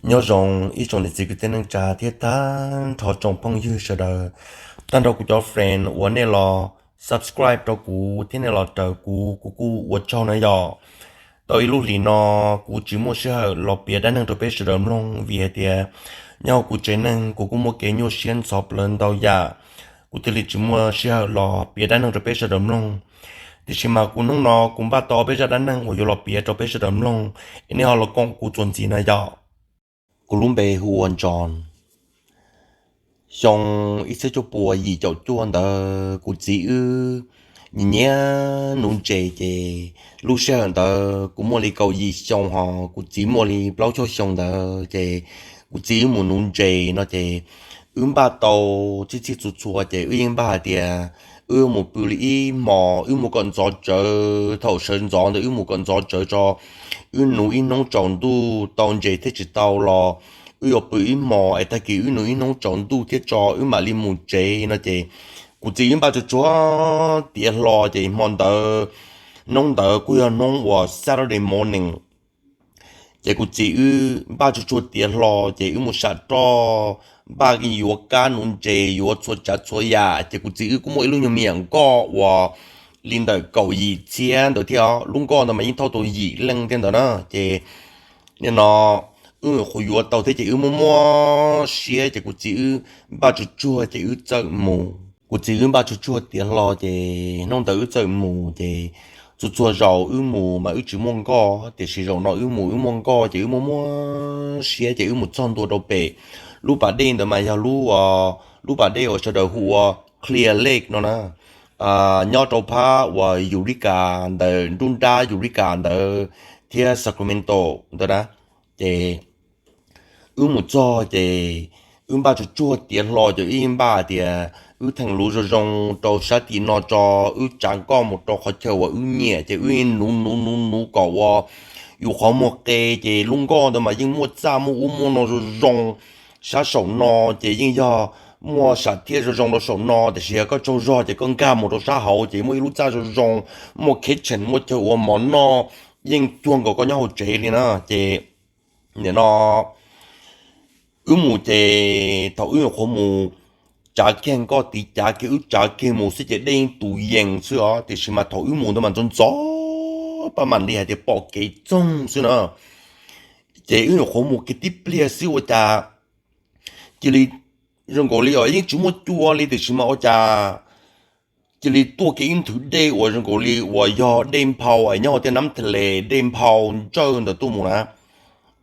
Nyob zoo ib tsoom niam txiv kwv tij neej tsa thiab tag nrho tsoom phooj ywg sawv daws, tag nrho kuv cov friend uas nej los subscribe rau kuv thiab nej los raws kuv, kuv kuj ua tsaug na yom. Tau ib lub hlis no kuv tsis muaj sij hawm los piav dab neeg rau peb sawv daws mloog vim hais tias nyob hauv kuv tsev neeg kuv kuj muaj kev nyuaj siab ntxhov plawv ntau yam, kuv thiaj li tsis muaj sij hawm los piav dab neeg rau peb sawv daws mloog. Tiam sis mas kuv hnub no kuv npaj tau peb zaj dab neeg uas yuav los piav rau peb sawv daws mloog, es nej ho los koom kuv txuas ntxiv na yom. Kuv lub npe hu ua Ntsoov. Xyoo ib txhiab cuaj pua yim caum cuaj ntawd kuv txiv wb nyiam nyiam nuv ntses ces lub sij hawm ntawd kuv muaj li kaum yim xyoo ho kuv txiv muaj li plaub caug xyoo ntawd ces kuv txiv wb mus nuv ntses no ces wb npaj tau txhij txhij txhua txhua ces wb yeej npaj hais tias wb mus pw li ib hmos, wb mus kom ntxov tsawv, thaum sawv ntxov ntawd wb mus kom ntxov tsawv tso, wb nuv ib hnub tsaus ntuj tau ntses thiab tsis tau los wb yuav pw ib hmos es tag kis wb nuv ib hnub tsaus ntuj thiab tso wb mam li mus tsev no ces kuv txiv wb npaj tsuag tsuag tiav hlo ces hmo ntawd, hnub ntawd kuj yog hnub uas Saturday morning. Ces kuv txiv wb npaj tsuag tsuag tiav hlo ces wb mus sam roj, npaj yuav kab nuv ntses, yuav txhua tsav txhua yam ces kuv txiv wb kuj muaj ib lub nyuag me nyuam nkoj uas li ntawm kaum yim txhiab ntawd thiab, lub nkoj ntawd mas yeej thauj tau yim leej thiab ntawd na. Ces nim no wb nyuam qhuav yuav tau thiab ces wb muaj muaj siab ces kuv txiv wb npaj tsuag tsuag ces wb txawm mus. Kuv txiv wb npaj tsuag tsuag tiav hlo ces hnub ntawd wb txawm mus ces txhua txhua zaus wb mus mas wb tsis muaj nkoj tiam sis zaum no wb mus wb muaj nkoj ces wb muaj muaj siab ces wb mus txog ntua rau pem lub pas dej ntawd mas yog lub, lub pas dej uas sawv daws hu ua Clear Lake no na, nyob rau phab uas Eureka ntawd, nruab nrab Eureka ntawd thiab Sacramento ntawd na. Ces wb mus txog ces wb npaj tsuag tsuag tiav hlo ces wb npaj tias wb theem luv zoo zoo rau sab tim no tso, wb tsav nkoj mus rau qhov chaw uas wb nyiam ces wb nuv nuv nuv nuv kom ua yus qhov muag qe ces lub nkoj ntawd mas yeej muaj txaj muaj ub muaj no zoo zoo. Sab saum no ces yeej yog muaj sam thiaj zoo zoo rau saum no tiam sis yog koj tsaug zog ces koj nkag mus rau sab hauv ces muaj ib lub txaj zoo zoo, muaj kitchen, muaj chaw ua mov noj, yeej cuag nkaus koj nyob hauv tsev li na. Ces nim no wb mus ces thaum wb nyuam qhuav mus tsav kiag nkoj tiv cav kiag wb tsav kiag mus xwb ces dej yeej tus yees xwb os tiam sis mas thaum wb mus ntawd mas ntxov ntxov pab mam li hais tias pom kev txoog xwb na. Ces wb nyuam qhuav mus kiag tib pliag xwb ua cas cia li zoo nkaus li os yeej tsis muaj cua li tiam sis mas ua cas cia li tuaj kiag ib nthwv dej uas zoo nkaus li uas yog dej nphau es nyob hauv tej nab thas les dej nphau ntsawj ntawd tuaj mus na.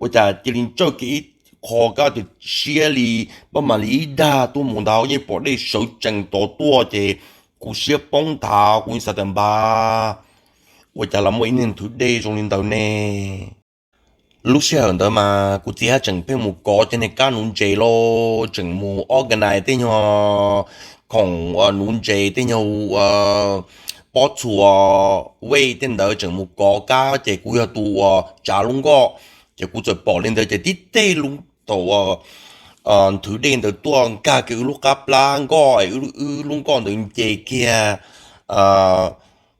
Ua cas cia li ntsawj kiag ib qho kab tias siab li pab mam li ib dag tuaj mus ntag yeej pom dej sawv tsees tod tuaj ces kuv siab poob nthav kuv yeej xav tias npab ua cas los muaj ib niag nthwv dej zoo li ntawd ne. Lub sij hawm ntawd mas kuv txiv haj tseem pheej mus kov cov niag kab nuv ntses lauj, tseem mus organize tej nyuag khoom nuv ntses tej nyuag pob txhuas wej tej ntawd tseem mus kov kab ces kuv yog tus uas tsav lub nkoj. Ces kuv txawm pom li ntawd ces tib teg lub tau nthwv dej ntawd tuaj nkag kiag wb lub qab plab nkoj es wb lub nkoj ntawd nce kiag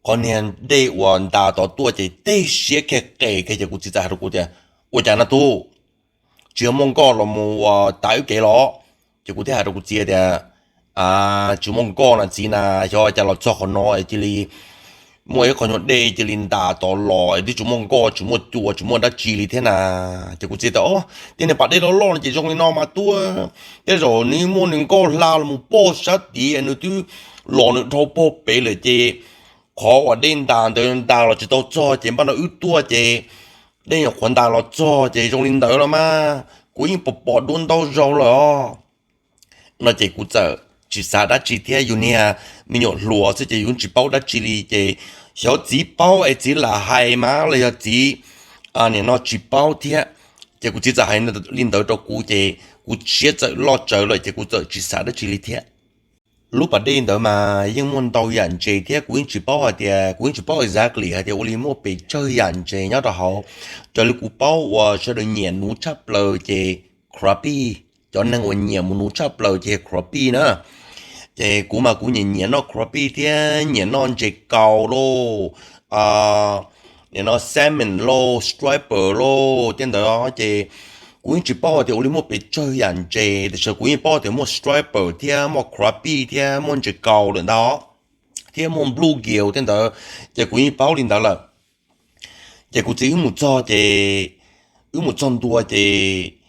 qhov niag dej uas ntas tod tuaj ces tej siab kiag qes kiag ces kuv txiv txawm hais rau kuv tias, ua cas no tub, tsis yog muaj nkoj los mus ua tas wb kev los? Ces kuv thiaj hais rau kuv txiv tias, tsis muaj nkoj na txiv na, xyov cas los txog qhov no es cia li muaj ib qho nyuag dej cia li ntas tod los es twb tsis muaj nkoj tsis muaj cua tsis muaj dab tsi li thiab na. Ces kuv txiv tias, o, tej niag pas dej loj loj no ces zoo li no mas tub, tej zaum nws muaj nws nkoj hla los mus pog sab tid nws twb los nws dhau pog pem lawm ces qhov uas dej ntas ntawd ntas los tsis tau txog ces npaj no wb tuaj ces dej nyuam qhuav ntas los txog ces zoo li ntawd los mas kuv yeej pom pom dua ntau zaus lawm os. No ces kuv txawm tsis xav dab tsi thiab, yus niag me nyuam hluas xwb ces yus tsis paub dab tsi li ces xyov txiv paub es txiv lam hais mas los yog txiv nim no tsis paub thiab. Ces kuv txiv txawm hais li ntawd rau kuv ces kuv siab txawm loj tsawv lawm ces kuv txawm tsis xav dab tsi li thiab. Lub pas dej ntawd mas yeej muaj ntau yam ntses thiab kuv yeej tsis paub hais tias, kuv yeej tsis paub exactly hais tias ua li muaj pes tsawg yam ntses nyob rau hauv. Raws li kuv paub uas sawv daws nyiam nuv tshaj plaws ces crappie, cov neeg uas nyiam mus nuv tshaj plaws ces crappie na. Ces kuv mas kuv nyiam nyiam noj crappie thiab nyiam noj ntses kaus lauj, nim no salmon lauj, striper lauj tej ntawd ces Kuv yeej tsis paub hais tias ua li muaj pes tsawg yam ntses, tiam sis kuv yeej paub tias muaj striper thiab muaj crappie thiab muaj ntses kaus lawm ntag, thiab muaj bluegill tej ntawd, ces kuv yeej paub li ntawd lawm. Ces kuv txiv wb mus txog ces, wb mus txog ntua ces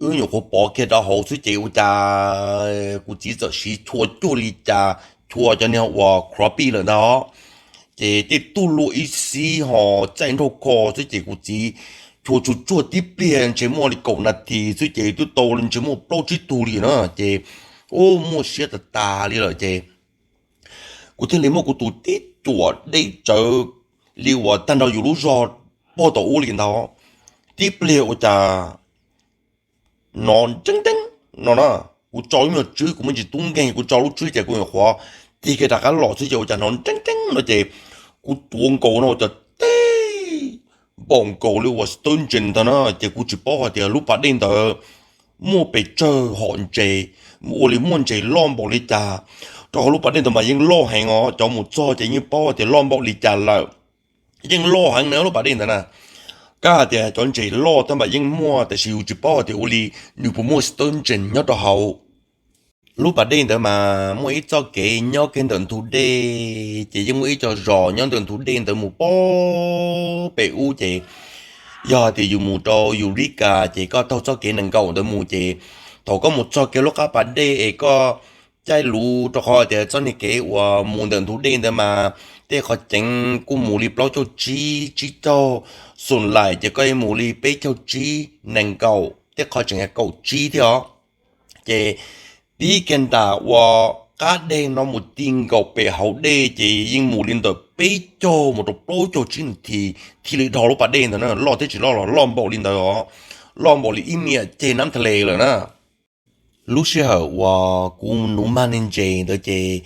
wb nyuam qhuav pov kiag rau hauv xwb ces ua cas kuv txiv txawm siv chua cuag li cas, chua cov niag uas crappie lawm ntag. Ces tej tug luaj ib xib ho txaij nraug kho xwb ces kuv txiv chua tsuag tsuag tib pliag ntshe muaj li kaum nas this xwb ces twb tau ntshe muaj plaub tsib tug li na ces, u, muaj siab tas tas li lawm ces kuv thiaj li muab kuv tus tib cuam dej tsawv li uas tag nrho yus lub zog pog tom ub li ntag. Tib pliag ua cas hnov nreeb nreeb no na, kuv tso lub nyuag tswb, kuv muaj ntsis tub nkeeg, kuv tso lub tswb ces kuv nyuam qhuav tig kiag rov qab los xwb ces ua cas hnov nreeb nreeb no ces kuv tuav nkaus no ua cas teb npaum nkaus li uas sturgeon ntag na. Ces kuv tsis paub hais tias lub pas dej ntawd muaj pes tsawg hom ntses, ua li muaj ntses loj npaum li cas. Rau qhov lub pas dej ntawd mas yeej loj heev os, cov mus txog ces yeej paub tias loj npaum li cas lawm. Yeej loj heev na lub pas dej ntawd na. Kab hais tias cov ntses loj tab mas yeej muaj, tiam sis yus tsis paub hais tias ua li nws puas muaj sturgeon nyob rau hauv. Lub pas dej ntawd mas muaj ib txoj kev nyob kiag ntawm ntug dej, ces yeej muaj ib co zos nyob ntawm ntug dej ntawd mus pog pem ub ces yog hais tias yus mus rau Eureka ces koj taug txoj kev nees nkaum ntawd mus ces thaum koj mus txog kiag lub qab pas dej es koj caij lus, rau qhov tias txoj niag kev uas mus ntawm ntug dej ntawd mas tej qhov ceev kuj mus li plaub caug tsib, tsib caug, xoom laim ces koj mus li peb caug tsib, nees nkaum, tej qhov tseem kaum tsib thiab os. Ces tib kiag nram uas qab dej no mus ti nkaus pem hauv dej ces yeej mus li ntawm peb caug mus rau plaub caug tsib nas this thiaj li dhau lub pas dej ntawd na. Loj thiab tsis loj los loj npaum li ntawd os, loj npaum li ib me nyuam ceg nab tha le lawm na. Lub sij hawm uas kuv nuv mag niag ntses ntawd ces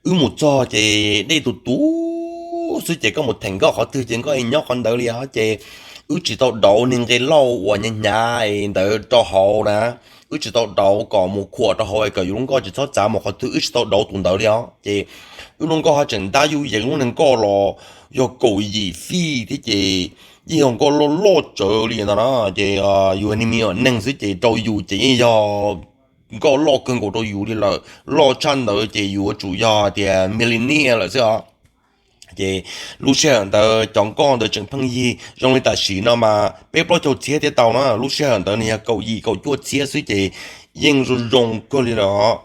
wb mus txog ces dej tus tus xwb ces koj mus theem nkoj qhov twg ces nkoj nyob qhov ntawd li os. Ces wb tsis tau dauv niag nqe lauj uas hnyav hnyav ntawd rau hauv na, wb tsis tau dauv kom mus khuam rau hauv kom yus lub nkoj tsis txhob txav mus qhov twg, wb tsis tau dauv tus ntawd li os. Ces wb lub nkoj ho tseem ntab yuj yees, lub niag nkoj los yog kaum yim fij thiab ces yeej yog nkoj loj loj tsawv li ntag na. Ces yus niag me nyuam neeg xwb ces rau yus ces yeej yog nkoj loj kawg nkaus rau yus li lawm, loj tshaj ntawd ces yuav tsum yog tias millionaire lawm xwb os. Ces lub sij hawm ntawd cov nkoj ntawd tseem pheej yig, zoo li tam sim no mas peb plaub caug txhiab thiaj tau na, lub sij hawm ntawd nws yog kaum yim kaum cuaj txhiab xwb ces yeej zoo zoo kawg li lawm.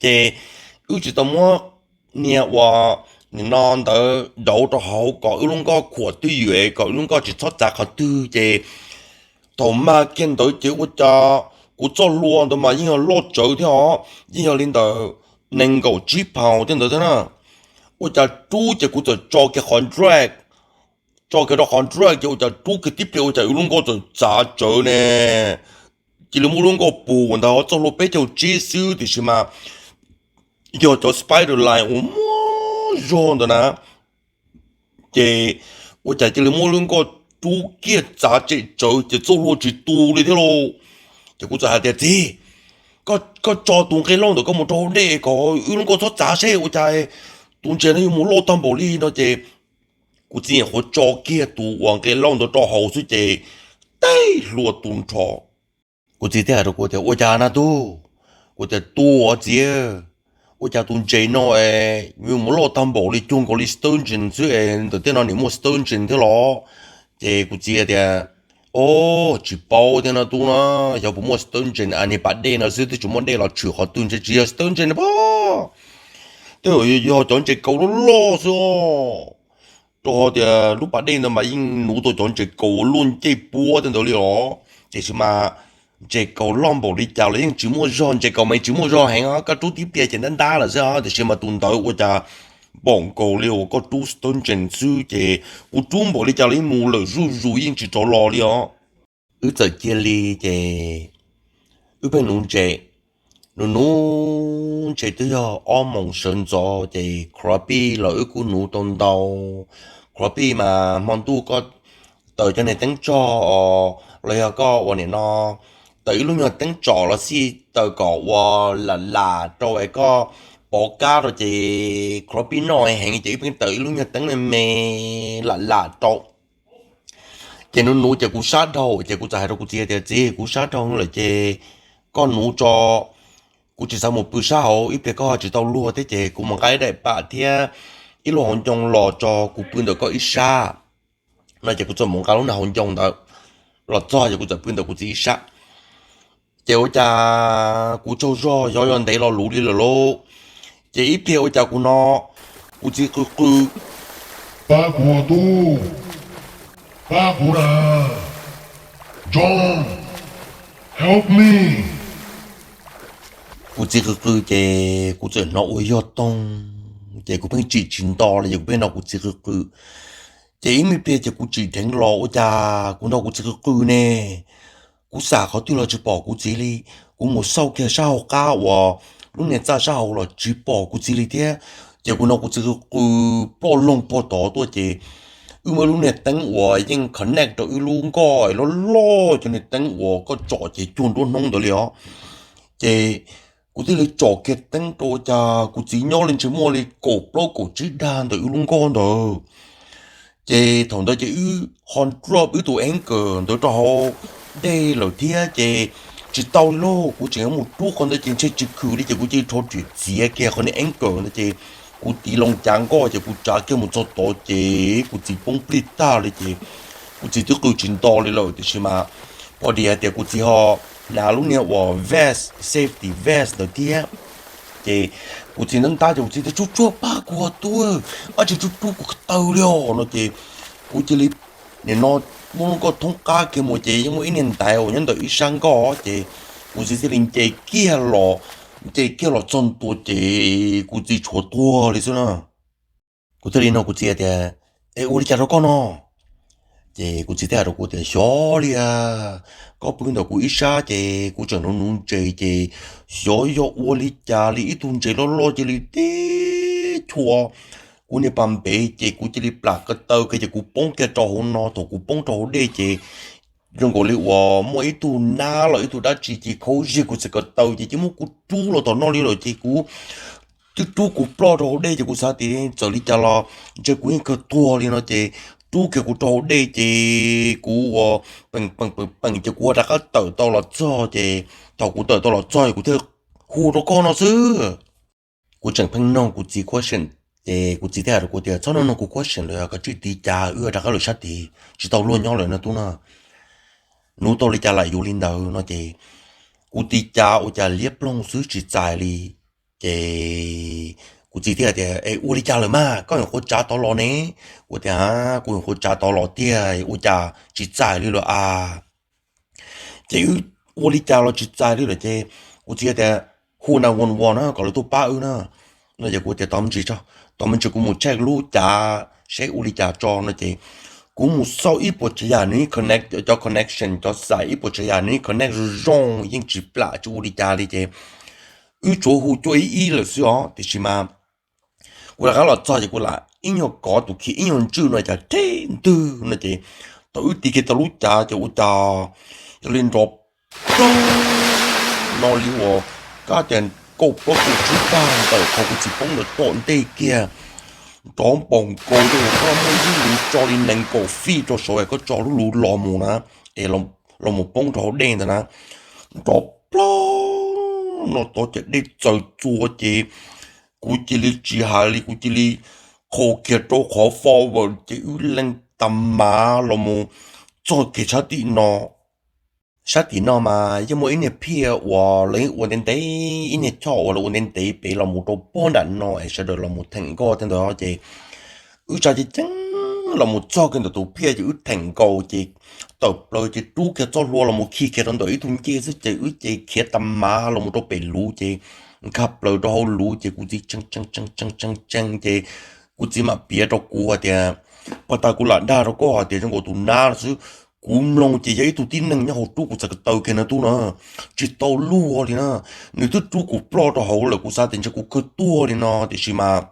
Ces wb tsis tau muab niag uas nim no ntawd dauv rau hauv kom wb lub nkoj khuam twj ywm kom wb lub nkoj tsis txhob txav qhov twg ces thaum mag kiag ntawd ces ua cas kuv txoj hlua ntawd mas yeej yog loj tsawv thiab os, yeej yog li ntawm nees nkaum tsib pound thiab ntawd thiab na. Ua cas rub ces kuv txawm tso kiag qhov drag, tso kiag rau qhov drag ces ua cas rub kiag tib pliag ua cas wb lub nkoj txawm txav tsawv ne. Cia li muab lub nkoj pus ntag, txoj hlua peb caug tsib xwb tiam sis mas yog cov spider line uas muaj zog ntawd na. Ces ua cas cia li muab lub nkoj rub kiag txav tsem tsawv ces txoj hlua tsis tu li thiab lauj. Ces kuv txawm hais tias, Txiv, koj tso tus nqe lauj ntawm koj mus rau hauv dej kom wb lub nkoj txhob txav seb ua cas tus ntses no yuav mus loj tag npaum li no. Ces kuv txiv nyuam qhuav tso kiag tus uas nqe lauj ntawd rau hauv xwb ces teb hlua tu nrho. Kuv txiv thiaj hais rau kuv tias, Ua cas na tub? Kuv tias, Tus uas txiv, ua cas tus ntses no yuav mus loj tag npaum li, cuag nkaus li sturgeon xwb es ntawm tej no nim muaj sturgeon thiab los? Ces kuv txiv tias, O, tsis paub thiab no tub no, xyov puas muaj sturgeon, niag pas dej no xwb twb tsis muaj dej los tshwm qhov twg ntses tsis yog sturgeon pab. Tej zaum yog cov ntses kaus loj loj xwb. Rau qhov tias lub pas dej ntawd mas yeej nuv tau cov ntses kaus luaj ncej puab tej ntawd li os. Tiam sis mas ntses kaus loj npaum li cas los yeej tsis muaj zog, ntses kaus mas tsis muaj zog heev, koj rub tib pliag ces ntab ntab lawm xwb. Tiam sis mas tus ntawd ua cas npaum nkaus li uas koj rub sturgeon xwb ces kuv rub npaum li cas los yeej mus lawm zuj zus yeej tsis rov los li os. Wb txawm cia li ces wb pheej nuv ntses, nuv nuv ntses twb yog ob moos sawv ntxov ces crappie los wb kuj nuv tau ntau. Crappie mas hmo ntuj koj taws cov niag teeb tsog los yog koj ua nim no taws ib lub nyuag teeb tsom los xij taws kom ua lam lam rau es koj pov kab rau ces crappie noj heev ces wb pheej taws ib lub nyuag teeb me me lam lam rau. Ces nuv nuv ces kuv sab dhau, ces kuv txawm hais rau kuv txiv tias, Txiv, kuv sab dhau lawm ces koj nuv tso, kuv tsis xav mus pw sab hauv, ib pliag koj tsis tau luag thiab ces kuv mus nqa ib daim pam thiab ib lub hauv ncoo los tso kuv pw ntawm koj ib sab. No ces kuv txawm mus nqa lub niag hauv ncoo ntawd los txog ces kuv txawm pw ntawm kuv txiv ib sab. Ces ua cas kuv tsaug zog xyov yog ntev los luv li lawm lauj, ces ib pliag ua cas kuv hnov kuv txiv qw qw, Pab kuv os tub, pab kuv na, John, help me. Kuv txiv qw qw ces kuv txawm hnov ua yog toog, ces kuv pheej tsim tsis nto li ces kuv pheej hnov kuv txiv qw qw. Ces ib me pliag ces kuv tsim dheev los ua cas kuv hnov kuv txiv qw qw ne. Kuv xam qhov twg los tsis pom kuv txiv li. Kuv mus xauj kiag sab hauv qab uas lub niag txaj sab hauv los tsis pom kuv txiv li thiab. Ces kuv hnov kuv txiv qw qw ploj loog puag tod tuaj ces wb muaj ib lub niag teeb uas yeej connect rau wb lub nkoj loj loj, cov niag teeb uas koj tsom ces cuag nruab hnub ntawd li os. Ces kuv thiaj li tsom kiag teeb rau ua cas kuv txiv nyob li ntshe muaj li kaum plaub kaum tsib dag ntawm wb lub nkoj ntawd. Ces thaum ntawd ces wb ho drop wb tus anchor ntawd rau hauv dej lawm thiab ces tsis tau li lauj, kuv tseem mus rub qhov ntawd ces ntshe tsis khwm li ces kuv cia li rho riam txiav kiag qhov niag anchor ntawd ces kuv tiv loo cav nkoj ces kuv tsav kiag mus txog tod ces kuv txiv poob plig tag li ces kuv txiv twb qw tsis nto li lawm tiam sis mas pom dias hais tias kuv txiv ho hnav lub niag uas vest, safety vest ntawd thiab. Ces kuv txiv ntab ntab ces kuv txiv tias, Tsuag tsuag pab kuv os tub, ab tsis tsuag tsuag kuv ko taw li os no ces kuv cia li, nim no muaj lub nkoj thoob qab kiag mus ces yeej muaj ib niag ntaiv uas nyob ntawm ib sab nkoj ces kuv txiv thiaj li nce kiag los, nce kiag los txog ntua ces kuv txiv tshuav tuag li xwb na. Kuv thiaj li nug kuv txiv tias, Es ua li cas rau koj no? Ces kuv txiv thiaj hais rau kuv tias, Xyov li a, koj pw ntawm kuv ib sab ces kuv tseem nuv nuv ntses ces xyov yog ua li cas li ib tug ntses loj loj cia li tib chua kuv niag pas npev ces kuv cia li plam ko taw kiag ces kuv poob kiag rau hauv no. Thaum kuv poob rau hauv dej ces zoo nkaus li uas muaj ib tug nab los ib tug dab tsi cia li khaub zig kuv txhais ko taw ces cia li muab kuv rub los tom no li lawm ces kuv twb rub kuv ploj rau hauv dej ces kuv xav tias txawm li cas los ntshe kuv yeej kawg tuag li no ces rub kiag kuv rau hauv dej ces kuv ua peem peem peem peem ces kuv ua rov qab tawm tau los txog ces thaum kuv tawm tau los txog kuv thiaj hu rau koj no xwb. Kuv tseem pheej nug kuv txiv question ces kuv txiv thiaj hais rau kuv tias, Txhob nug nug kuv question lawm, koj cia li tiv cav, wb rov qab lawm sab tid, tsis tau luag nyob lawm no tub no. Nub tau li cas lam yuav li ntawd no ces kuv tiv cav ua cas liab ploog xwb tsis txais li. Ces kuv txiv thiaj tias, Es ua li cas lawm mas, koj nyuam qhuav tsav tod los ne? Kuv tias, Kuv nyuam qhuav tsav tod los tiag, ua cas tsis txais li lawm a? Ces wb ua li cas los tsis txais li lawm ces kuv txiv tias, Hu nine one one na kom lawv tuaj pab wb na. No ces kuv tias, Tos me ntsis tso, tos me ntsis kuv mus check lub cav seb ua li cas tso no ces kuv mus xauj ib puas tsav yam nws connect, cov connection cov xais ib puas tsav yam nws connect zoo zoo yeej tsis plam tsis ua li cas li ces wb tsuav hu cuaj ib ib lawm xwb os tiam sis mas kuv rov qab los txog ces kuv lam ib nyuag kov tus khi ib nyuag ntswj no cas rheb ntwg no ces thaum wb tiv kiag tau lub cav ces ua cas yog li nrov plaub no li uas kab tias kaum plaub kaum tsib dag ntawm qhov kuv txiv poob ntawd tom ntej kiag. Nrov npaum nkaus li uas koj muab lub luv tso li nees nkaum fij rau saud es koj tso lub luv los mus na, es los mus poob rau hauv dej ntawd na. Nrov plaub no tod ces dej txaws txua ces kuv cia li tsis hais li kuv cia li qhau kiag rau qhov forward ces wb lees tag mas los mus txog kiag sab tim no. Sab tim no mas yeej muaj ib niag phiaj uas lawv ua ntev ntev, ib niag choj uas lawv ua ntev ntev pem los mus rau puag nram no es sawv daws los mus theem nkoj thiab ntawd ces wb tsa ceev ceev los mus txog kiag ntawm tus phiaj ces wb theem nkaus ces tawm plaws ces rub kiag txoj hlua los mus khi kiag rau ntawm ib tug ncej xwb ces wb ces khiav tag mas los mus rau pem luv ces nkag plaws rau hauv luv ces kuv txiv tshee tshee tshee tshee tshee ces kuv txiv mam piav rau kuv hais tias, Pog tas kuv lam dag rau koj hais tias zoo nkaus tus nab xwb. Kuv mloog ces yog ib tug tib neeg nyob hauv rub kuv txhais ko taw kiag no tub no, tsis tau luag li na. Nws twb rub kuv ploj rau hauv lawm kuv xav tias ntshe kuv kawg tuag li no tiam sis mas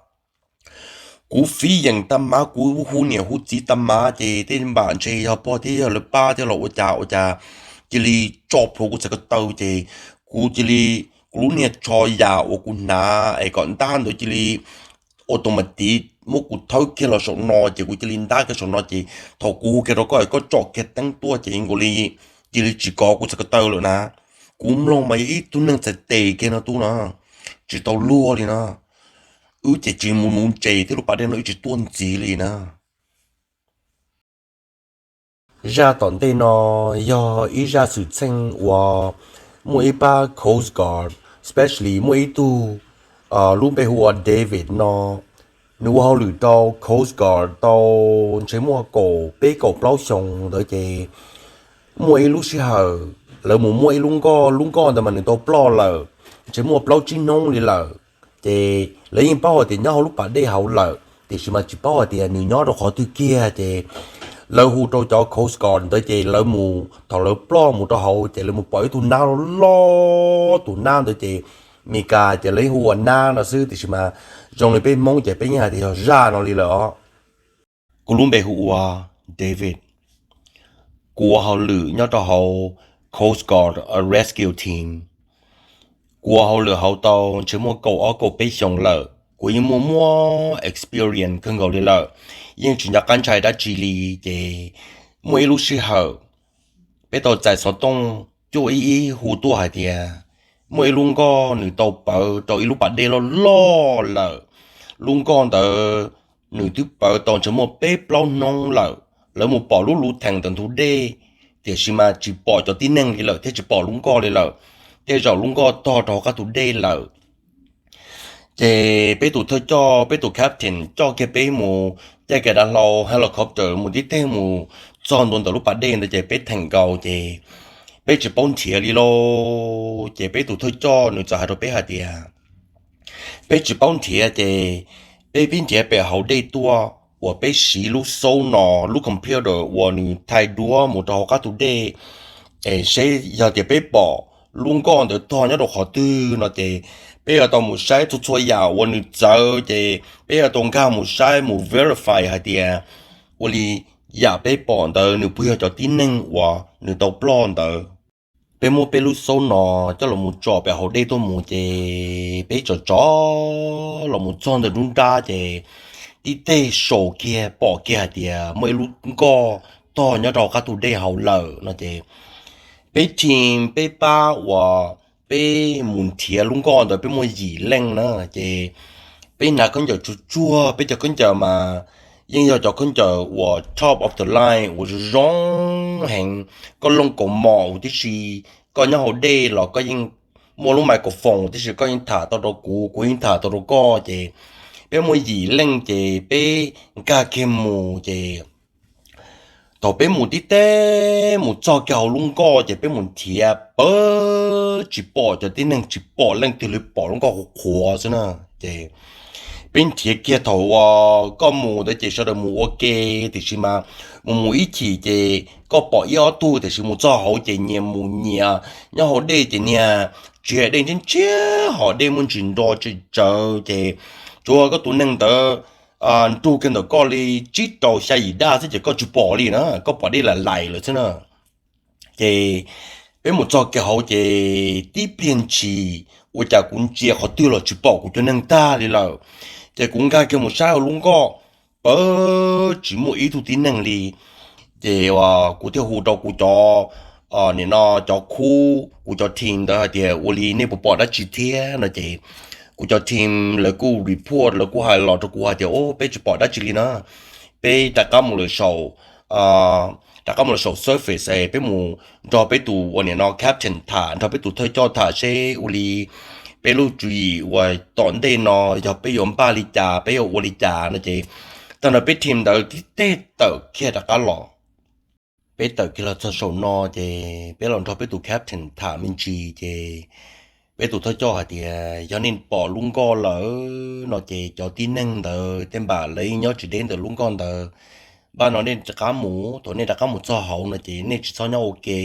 kuv fiv yeem tag mas kuv hu niam hu txiv tag mas ces tej npam ntshe yog pog thiab yog lawv pab thiab los ua cas ua cas cia li tso plhuav kuv txhais ko taw ces kuv cia li, kuv lub niag tsho yam uas kuv hnav es kom ntab ntawd cia li automatic muab kuv thawb kiag los saum no ces kuv cia li ntab kiag saum no ces thaum kuv hu kiag rau koj, koj tsom kiag teeb tuaj ces nkaus li cia li tsis kov kuv txhais ko taw lawm na. Kuv mloog mas yog ib tug neeg txhais tes kiag no tub no, tsis tau luag li na. Wb ces tsis mus nuv ntses thiab lub pas dej no wb tsis tuaj ntxiv li na. Zaj tom ntej no yog ib zaj xwm txheej uas muaj ib pab Coast Guard, especially muaj ib tug lub npe hu ua David no, nws ua hauj lwm rau Coast Guard tau ntshe muaj kaum peb kaum plaub xyoos ntawd ces muaj ib lub sij hawm lawv mus muaj ib lub nkoj, lub nkoj ntawd mas nws tau ploj lawm, ntshe muaj plaub tsib hnub li lawm. Ces lawv yeej paub hais tias nyob hauv lub pas dej hauv lawm tiam sis mas tsis paub hais tias nws nyob rau qhov twg kiag ces lawv hu rau cov Coast Guard ntawd ces lawv mus, thaum lawv ploj mus rau hauv ces lawv mus pom ib tug nab loj loj, tus nab ntawd ces Meskas ces lawv yeej hu ua nab no xwb tiam sis mas zoo li peb Hmoob ces peb yeej hais tias yog zaj no li lawm os. Kuv lub npe hu ua David. Kuv ua hauj lwm nyob rau hauv Coast Guard Rescue Team. Kuv ua hauj lwm hauv tau ntshe muaj kaum ob kaum peb xyoos lawm, kuv yeej muaj muaj experience kawg nkaus li lawm, yeej tsis nco qab ntshai dab tsi li. Ces muaj ib lub sij hawm peb tau txais xov tooj cuaj ib ib hu tuaj hais tias muaj ib lub nkoj nws tau pawv rau ib lub pas dej loj loj lawm. Lub nkoj ntawd nws twb pawv tau ntshe muaj peb plaub hnub lawm, lawv mus pom lub lub theem ntawm ntug dej tiam sis mas tsis pom cov tib neeg li lawm thiab tsis pom lub nkoj li lawm, tej zaum lub nkoj tog rau hauv qab tus dej lawm. Ces peb tus thawj coj, peb tus captain coj kiag peb mus, caij kiag dav hlau helicopter mus tib teg mus txog ntua ntawm lub pas dej ntawd ces peb theem nkaus ces peb tsis paub nrhiav li lauj. Ces peb tus thawj coj nws txawm hais rau peb hais tias peb tsis paub nrhiav ces peb pib nrhiav pem hauv dej tuaj uas peb siv lub xauv no, lub computer uas nws thaij duab mus rau hauv qab tus dej es seb yog tias peb pom lub nkoj ntawd tog nyob rau qhov twg no ces peb yuav tau mus saib txhua txhua yam uas nws txawv ces peb yuav tau nkag mus saib mus verify hais tias ua li yam peb pom ntawd nws puas yog cov tib neeg uas nws tau ploj ntawd. Peb muab peb lub xauv no coj los mus tsom pem hauv dej tuaj mus ces peb tsom tsom los mus txog ntawm nruab nrab ces tib teg saum kiag pom kiag hais tias muaj ib lub nkoj tog nyob rau qab tus dej hauv lawm no ces peb team peb pab uas peb mus nrhiav lub nkoj ntawd peb muaj yim leej na ces peb hnav khaub ncaws tsuag tsuag, peb cov khaub ncaws mas yeej yog cov khaub ncaws uas top of the line uas zoo zoo heev, koj looj kaus mom huv tib si, koj nyob hauv dej los koj yeej muaj lub microphone tib si, koj yeej tham tau rau kuv, kuv yeej tham tau rau koj ces peb muaj yim leej ces peb nkag kiag mus ces thaum peb mus tib teg mus txog kiag hauv lub nkoj ces peb mus nrhiav pab tsis pom cov tib neeg, tsis pom leej twg li, pom lub nkoj qhuav qhuav xwb na. Ces peb nrhiav kiag thaum uas koj mus ntawd ces sawv daws mus ua ke tiam sis mas mus mus ib chim ces koj pom ib ob tug tiam sis mus txog hauv ces nyias mus nyias, nyob hauv dej ces niag tsis hais dej ntshiab ntshiab, hos dej muaj ntsis nro tsawv tsawv ces tsuav koj tus neeg ntawd nrug kiag ntawm koj li tsib rau xya yim daj xwb ces koj tsis pom li na, koj pom dej lam lais lawm xwb na. Ces peb mus txog kiag hauv ces tib pliag ntshis ua cas kuv ntsia qhov twg los tsis pom kuv cov neeg tag li lawm. Ces kuv nkag kiag mus saib hauv lub nkoj, pab tsis muaj ib tug tib neeg li. Ces kuv thiaj hu rau kuv cov, nim no cov khub, kuv cov team ntawd hais tias ua li nej puas pom dab tsi thiab no ces kuv cov team lawv kuj report, lawv kuj hais los rau kuv hais tias o peb tsis pom dab tsi li na, peb rov qab mus lawm saum rov qab mus lawm saum surface es peb mus nrog peb tus uas nim no captain tham, nrog peb tus thawj coj tham seb ua li peb lub tswv yim uas tom ntej no yog peb yuav npaj li cas, peb yuav ua li cas no ces tag nrho peb team ntawd tib teg tawm kiag rov qab los. Peb tawm kiag los txog saum no ces peb los nrog peb tus captain tham me ntsis ces peb tus thawj coj hais tias yog nej pom lub nkoj lawm no ces cov tib neeg ntawd tej npam lawv yeej nyob tsis deb ntawm lub nkoj ntawd. Npaj no nej rov qab mus, thaum nej rov qab mus txog hauv no ces nej tsis txhob nyob ua ke,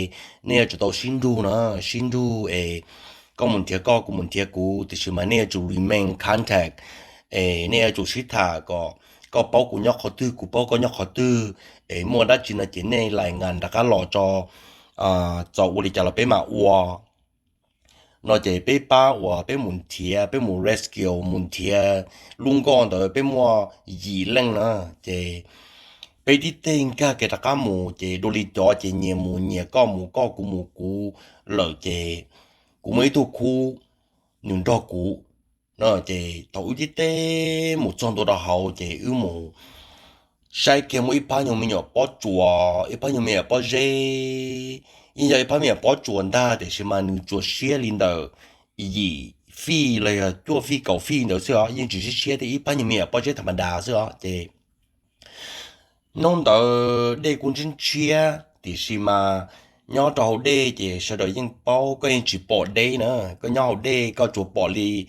nej yuav tsum tau sib nrug na, sib nrug es koj mus nrhiav koj, kuv mus nrhiav kuv, tiam sis mas nej yuav tsum remain contact es nej yuav tsum sib tham kom koj paub kuv nyob qhov twg, kuv paub koj nyob qhov twg, es muaj dab tsi no ces nej lais ngas rov qab los tso, txaus ua li cas los peb mam ua. no ces peb pab uas peb mus nrhiav, peb mus rescue mus nrhiav lub nkoj ntawd peb muaj yim leej na. Ces peb tib teg nkag kiag rov qab mus ces dua li cov ces nyias mus nyias, koj mus koj, kuv mus kuv lawm ces kuv muaj ib tug khub nws nrog kuv no. Ces thaum wb tib teg mus txog ntua rau hauv ces wb mus saib kiag muaj ib phab nyuag me nyuam pob tsuas, ib phab nyuag me nyuam pob zeb. Yeej yog ib phab me nyuam pob tsuas ntag tiam sis mas nws tsuas siab li ntawm yim fij los yog cuaj fij kaum fij ntawd xwb os, yeej tsis siab siab thiab, ib phab nyuag me nyuam pob zeb tham ma das xwb os. Ces hnub ntawd dej kuj ntshiab ntshiab tiam sis mas nyob rau hauv dej ces sawv daws yeej paub, koj yeej tsis pom deb na. Koj nyob hauv dej koj tsuas pom li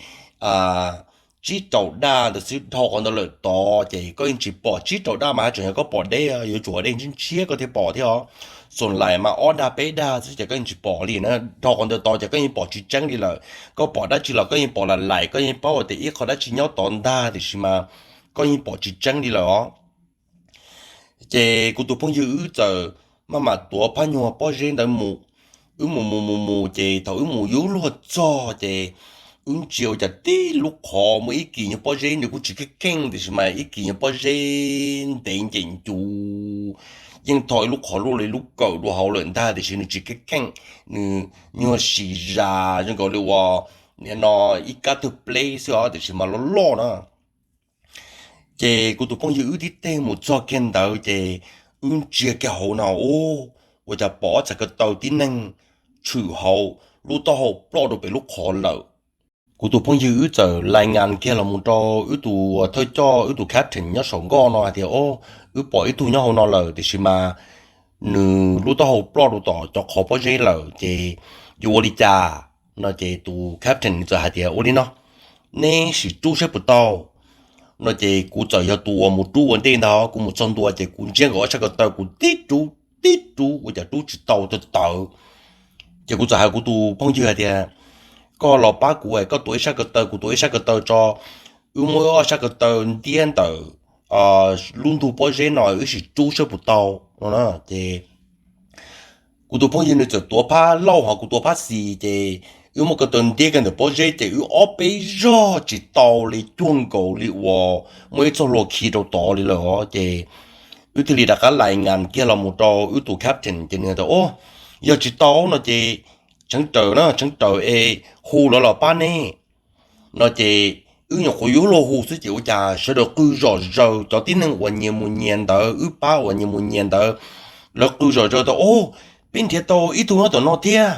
tsib rau daj ntawd xwb, dhau qhov ntawd lawm tod ces koj yeej tsis pom tsib rau daj mas haj tseem yog koj pom deb, yuav tsum hauv dej ntshiab ntshiab koj thiaj pom thiab os. Xoom laim mas ob daj peb daj xwb ces koj yeej tsis pom li na, dhau qhov ntawd tod ces koj yeej pom tsis tseeb li lawm. Koj pom dab tsi los koj yeej pom laim laim, koj yeej paub tias ib qho dab tsi nyob tod ntag tiam sis mas koj yeej pom tsis tseeb li lawm os. Ces kuv tus phooj ywg wb txawm maj mam tuav phab nyuag pob zeb ntawd mus. Wb mus mus mus mus ces thaum wb mus yuav luag txog ces wb ntsia ua cas tib lub qhov muaj ib kis nyuag pob zeb, nws kuj tsis keej keej tiam sis mas ib kis nyuag pob zeb ntev ncem ncuv, yeej tho ib lub qhov luaj li lub kawm dua hauv lawm ntag tiam sis nws tsis keej keej, nws nyuag sis zas zoo nkaus li uas nim no ib kab twg pleb xwb os tiam sis mas loj loj na. Ces kuv tus phooj ywg wb tib teg mus txog kiag ntawd ces wb ntsia kiag hauv no, ua cas pom ob txhais ko taw tib neeg tshwm hauv lub taub hau ploj rau pem lub qhov lawm. Kuv tus phooj ywg wb txawm lais ngas kiag los mus rau wb tus thawj coj, wb tus captain nyob saum nkoj no hais tias, O, wb pom ib tug nyob hauv no lawm tiam sis mas nws lub taub hau ploj rau tom cov qhov pob zeb lawm ces yuav ua li cas? No ces tus captain txawm hais tias, Ua li no, neb sim rub saib puas tau. No ces kuv txawm yog tus uas mus rub ua ntej ntag, kuv mus txog ntua ces kuv ntsiab nkaus ob sab ko taw kuv tib rub, tib rub ua cas rub tsis tau tawv tawv. Ces kuv txawm hais kuv tus phooj ywg hais tias, Koj los pab kuv, koj tuav ib sab ko taw kuv tuav ib sab ko taw tso, wb muab ob sab ko taw ntiab ntawm lub ntug pob zeb no wb sim rub saib puas tau no. Ces kuv tus phooj ywg nws txawm tuav phab laug ho kuv tuav phab xis ces wb muab ko taw ntiab kiag ntawm pob zeb ces wb ob peb zog tsis tau li, cuag nkaus li uas muaj ib txoj hlua khi rau tod li lawm os. Ces wb thiaj li rov qab lais ngas kiag los mus rau wb tus captain ces nws tias, O, yog tsis tau no ces tseev raws na, tseev raws es hu lawv los pab neb. No ces wb nyuam qhuav yuav luag hu xwb ces ua cas sawv daws qw zom zaws, cov tib neeg uas nyias mus nyias ntawd, wb pab uas nyias mus nyias ntawd, lawv qw zom zaws tias, O, peb nrhiav tau ib tug nyob tom no thiab.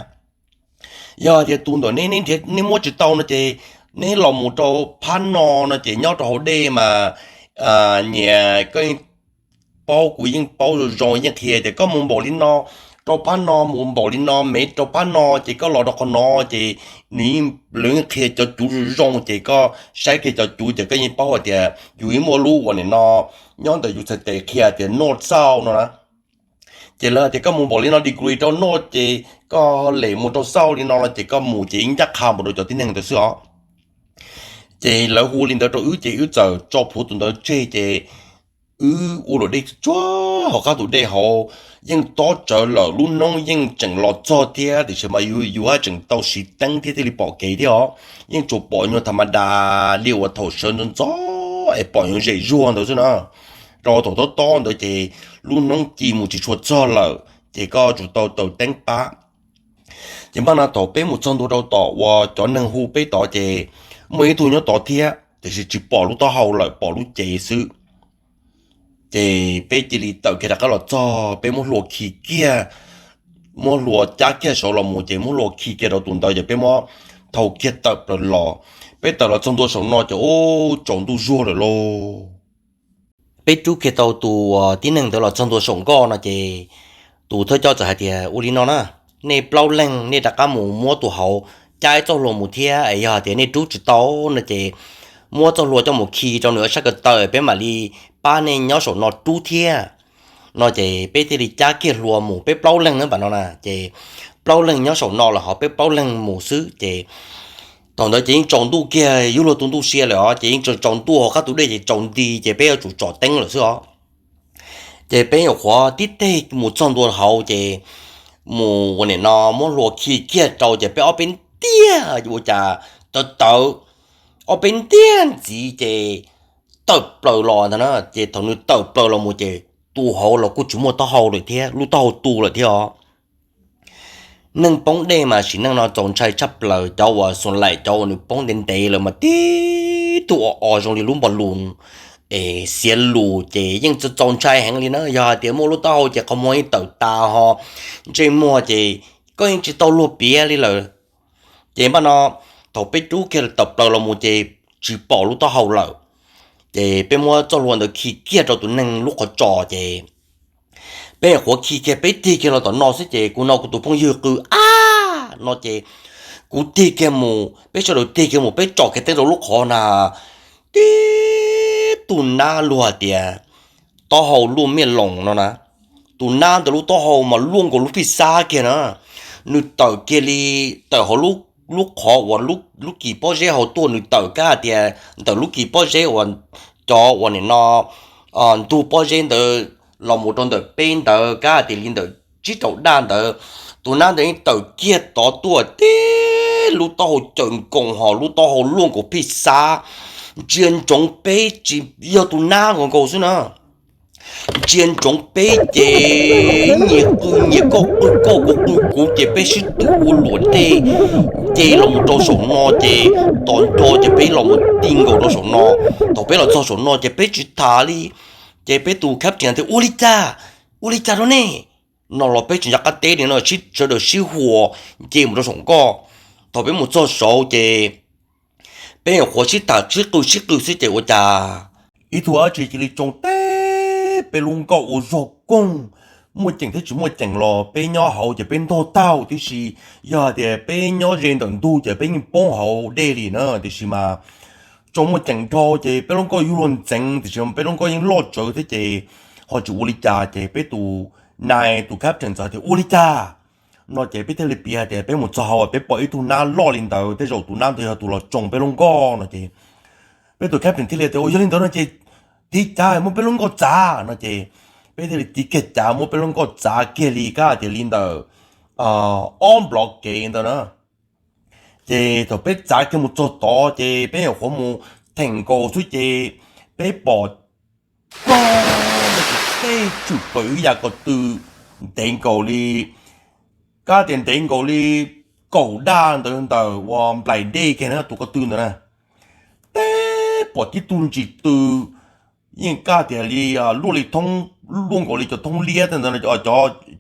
Yog tias tus ntawm neb, neb nrhiav neb muab tsis tau no ces neb los mus rau phab no no ces nyob rau hauv dej mas nyias koj paub kuv yeej paub zoo zoo, yeej qhia tias koj mus npaum li no rau phab no, mus npaum li no me rau phab no ces koj los rau qhov no ces nws yeej, lawv yeej qhia cov cuv zoo zoo ces koj saib kiag cov cuv ces koj yeej paub hais tias yus yeej muaj lub uas nim no nyob ntawm yus txhais tes qhia tias north south no na. Ces lawv hais tias koj mus npaum li no degree rau north ces koj lem mus rau south li no no ces koj mus ces yeej ncaj qha mus rau cov tib neeg ntawd xwb os. Ces lawv hu li ntawd rau wb ces wb txawm tso plhuav tus ntawd tseg ces wb ua luam dej tsuag hauv qab tus dej hauv, yeej tob tsawv lawm, lub hnub yeej tseem los txog thiab tiam sis mas yus, yus haj tseem tau siv teeb thiab thiaj li pom kev thiab os. Yeej tsuas pom nyuag tham ma das li uas thaum sawv ntxov ntxov es pom nyuag zem zuag ntawd xwb na. Rau thaum tob tob ntawd ces lub hnub ci mus tsis tshua txog lawm ces koj tsuas tau taws teeb pab. Ces npaj no thaum peb mus txog ntua rau tom uas cov neeg hu peb tod ces muaj ib tug nyob tod thiab tiam sis tsis pom lub taub hau lawm, pom lub cev xwb. Ces peb cia li tawm kiag rov qab los txog, peb muab hlua khi kiag, muab hlua cab kiag saud los mus ces muab hlua khi kiag rau tus ntawd ces peb muab thau kiag tawm plaws los. Peb tawm los txog ntua saum no ces ub, tsaus ntuj zuag lawm lauj. Peb rub kiag tau tus tib neeg ntawd los txog ntua saum nkoj no ces tus thawj coj txawm hais tias, Ua li no na, nej plaub leeg nej rov qab mus muab tus hauv cab ib txoj hlua mus thiab es yog hais tias nej rub tsis tau no ces muab txoj hlua coj mus khi rau nws ob sab ko taw, peb mam li pab nej nyob saum no rub thiab. No ces peb thiaj li cab kiag hlua mus peb plaub leeg na, pam no na ces plaub leeg nyob saum no los ho peb plaub leeg mus xwb ces thaum ntawd ces yeej tsaus ntuj kiag, yuav luag tu ntuj sia lawm os ces yeej tsaus ntuj hauv qab tus dej ces tsaus nti ces peb yuav tsum tsom teeb lawm xwb os. Ces peb nyuam qhuav tib teg mus txog ntua hauv ces mus ua nim no muab hlua khi kiag rau ces peb ob peb tiag, ua cas tawv tawv ob peb ntiag ntxiv ces tawm plaws los ntag na. Ces thaum nws tawm plaws los mus ces tus hauv los kuj tsis muaj taub hau lawm thiab, lub taub hau tu lawm thiab os. Neeg poob dej mas sim neej no txaus ntshai tshaj plaws, cov uas xum laim cov uas nws poob ntev ntev lawm mas tib tug o o zoo li lub npog lus es xiav lus ces yeej txaus ntshai heev li na. Yog hais tias muaj lub taub hau ces qhov muag yeej tawm tas ho ntsej muag ces koj yeej tsis tau luag piav li lawm. Ces npaj no thaum peb rub kiag tawm plaws los mus ces tsis pom lub taub hau lawm. Ces peb muab txoj hlua ntawd khi kiag rau tus neeg lub qhov tsos ces peb nyuam qhuav khi kiag peb tig kiag los tom no xwb ces kuv no kuv tus phooj ywg qw ab no ces kuv tig kiag mus, peb sawv daws tig kiag mus peb tsom kiag teb rau lub qhov na, tib tug nab luag tias taub hau luaj miaj loos no na. Tus nab ntawd lub taub hau mas luaj nkaus lub phij xab kiag na. Nws tawm kiag li, tawm hauv lub qhov uas lub kis pob zeb hauv tuaj, nws tawm kab hais tias ntawm lub kis pob zeb uas cov uas nim no ntug pob zeb ntawd los mus rau ntawm peb ntawd kab hais tias li ntawm tsib rau daj ntawd. Tus nab ntawd yeej tawm kiag tod tuaj tib lub taub hau cawm nkoos ho lub taub hau luaj nkaus phij xab, ntsia ntsoov peb tsis yog tus nab nkaus nkaus xwb na. Ntsia ntsoov peb ces nyias qw nyias, koj qw koj kuv qw kuv ces peb sib tw ua luam dej nce los mus rau saum no ces tos nco ces peb los mus ti nkaus rau saum no. Thaum peb los txog saum no ces peb tsis tham li, ces peb tus captain tias ua li cas, ua li cas rau nej no los peb tsis nco qab teb li no, sawv daws sib huas nce mus rau saum nkoj. Thaum peb mus txog saud ces peb nyuam qhuav sib tham sib qw sib qw xwb ces ua cas ib tug dab tsi cia li tsoo teb peb lub nkoj ua zog koog. Muaj ceem thiab tsis muaj ceem los peb nyob hauv ces peb ntog taug tib si, yog hais tias peb nyob ze ntawm ntug ces peb yeej poob hauv dej li na. Tiam sis mas tsoo muaj ceem dhau ces peb lub nkoj yuav luag ntxeev, tiam sis peb lub nkoj yeej loj tsawv thiab ces ho tsis ua li cas ces peb tus nai tus captain txawm tias ua li cas no ces peb thiaj li piav hais tias peb mus txog hauv peb pom ib tug nab loj li ntawd, tej zaum tus nab ntawd yog tus los tsoo peb lub nkoj no ces peb tus captain thiaj li tias ua yog li ntawd no ces tiv cav muab peb lub nkoj txav no ces peb thiaj li tiv kiag cav muab peb lub nkoj txav kiag li kab hais tias li ntawm ob nplov kev ntawd na. Ces thaum peb txav kiag mus txog tod ces peb nyuam qhuav mus theem nkaus xwb ces peb pom pog tej tswm pawm ib yam ko tw ntev nkaus li, kab tias ntev nkaus li kaum daj ntawd ntawm uas nplaim dej kiag na tus ko tw ntawd na. Peb pom tib tug ntsis tw yeej kab tias li luaj li thoob, luaj nkaus li cov thoob liab ntawd,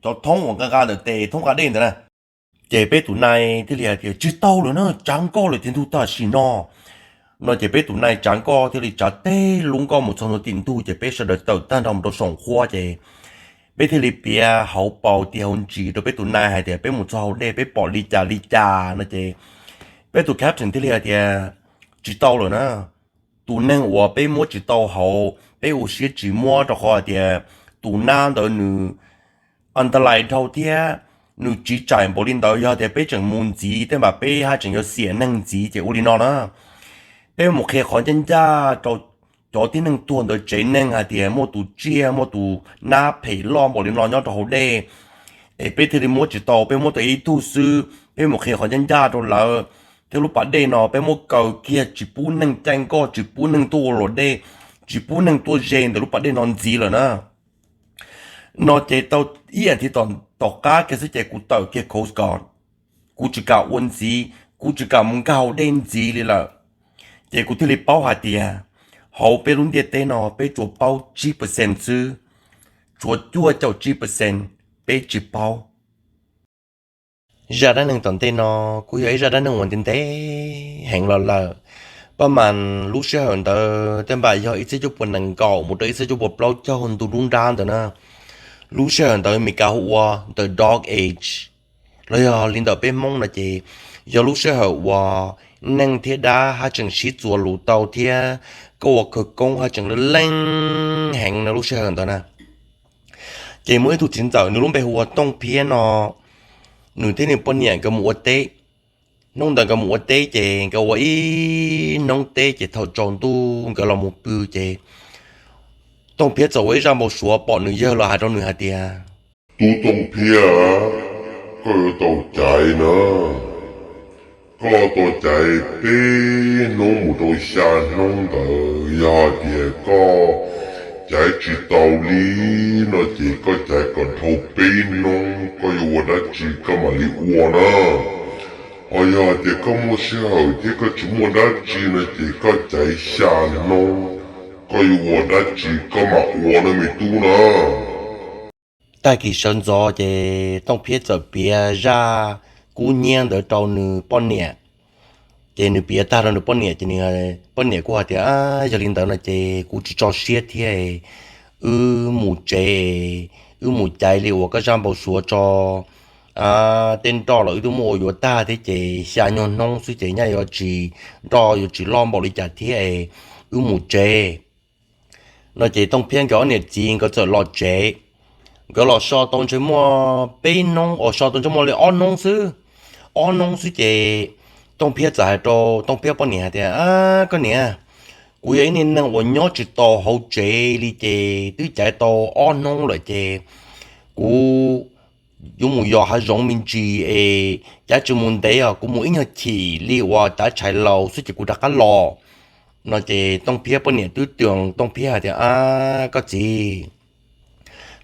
cov thoob uas nqa nqa ntawm tes thoob nqa dej ntawd na. Ces peb tus nai thiaj li hais tias tsis tau lawm na, tsav nkoj lawm tiag ntug tam sim no no ces peb tus nai tsav nkoj thiaj li tsav teg lub nkoj mus txog ntua tim ntug ces peb sawv daws tawm tag nrho mus rau saum qhuab ces peb thiaj li piav hauv paus tis hauv ntsis rau peb tus nai hais tias peb mus txog hauv dej peb pom li cas li cas no ces peb tus captain thiaj li hais tias tsis tau lawm na, tus neeg uas peb muab tsis tau hauv peb ua siab tsis muab rau qhov hais tias tus nab ntawd nws antalais dhau thiab nws tsiv tsaim npaum li ntawd, yog tias peb tseem mus ntxiv tej npam peb haj tseem yuav xiam neeg ntxiv ces ua li no na, peb mus qhia qhov ncaj ncaj rau cov tib neeg tuag ntawd tsev neeg hais tias muaj tus tsiaj muaj tus nab phem loj npaum li no nyob rau hauv dej es peb thiaj li muab tsis tau, peb muab tau ib tug xwb, peb mus qhia qhov ncaj ncaj rau lawv thiab lub pas dej no peb muab kaw kiag tsis pub neeg caij nkoj tsis pub neeg tuaj ua luam dej, tsis pub neeg tuaj ze ntawm lub pas dej no ntxiv lawm na. No ces tau ib as thiv tom qab kiag xwb ces kuv tawm kiag coast guard, kuv tsis kam ua ntxiv, kuv tsis kam mus nkag hauv dej ntxiv li lawm. Ces kuv thiaj li paub hais tias hauv peb lub ntiaj teb no peb tsuas paub tsib percent xwb, tshuav cuaj caum tsib percent peb tsis paub. Zaj dab neeg tom ntej no kuj yog ib zaj dab neeg uas ntev ntev heev los lawm. Paj mas lub sij hawm ntawd tej npam yog ib txhiab cuaj puas nees nkaum mus rau ib txhiab cuaj puas plaub caug ntu nruab nrab ntawd na. Lub sij hawm ntawd Meskas hu ua the Dark Age, los yog li ntawm peb Hmoob no ces yog lub sij hawm uas neeg thiab dab haj tseem sib txuas lus tau thiab koj ua khawv koob haj tseem leej heev no lub sij hawm ntawd na. Ces muaj ib tug txiv ntxawm nws lub npe hu ua Tooj Phiab no, nws thiab nws poj niam nkawd mus ua teb. Hnub ntawd nkawd mus ua teb ces nkawd ua ib hnub teb ces thaum tsaus ntuj nkawd los mus pw ces Tooj Phiab txawm ua ib zaj npau suav pom nws yawg los hais rau nws hais tias, Tub Tooj Phiab, koj yuav tau caiv na, Koj tau caiv peb hnub mus rau xya hnub ntawd, yog hais tias koj caiv tsis tau li no ces koj caiv kom dhau peb hnub, koj yuav ua dab tsi koj mam li ua na. Ho yog hais tias koj muaj sij hawm thiab koj tsis muaj dab tsi no ces koj caiv xya hnub, koj yuav ua dab tsi koj mam ua na me tub na. Tag kis sawv ntxov ces Tooj Phiab txawm piav zaj kub hnyiab ntawd rau nws poj niam. Ces nws piav tag rau nws poj niam ces nws poj niam kuj hais tias, Yog li ntawd no ces kuv tsis tso siab thiab, wb mus tsev, wb mus caiv li uas koj zaj npau suav tso tej nroj los wb twb muab ua yuav tag thiab ces xya nyuag hnub xwb ces nyaj yuav tsis, nroj yuav tsis loj npaum li cas thiab, wb mus tsev. No ces Tooj Phiab nkawd ob niam txiv nkawd txawm los tsev. Nkawd los so tau ntshe muaj peb hnub, uas so tau ntshe muaj li ob hnub xwb. Ob hnub xwb ces Tooj Phiab txawm hais rau Tooj Phiab poj niam hais tias, Koj niam, kuv yog ib niag neeg uas nyob tsis tau hauv tsev li ces twb caiv tau ob hnub lawm ces kuv yuav mus yos hav zoov me ntsis es cav tsis mus ntev os, kuv mus ib nyuag chim li uas tav tshais laus xwb ces kuv rov qab los. No ces Tooj Phiab poj niam twb tw Tooj Phiab hais tias, Koj txiv,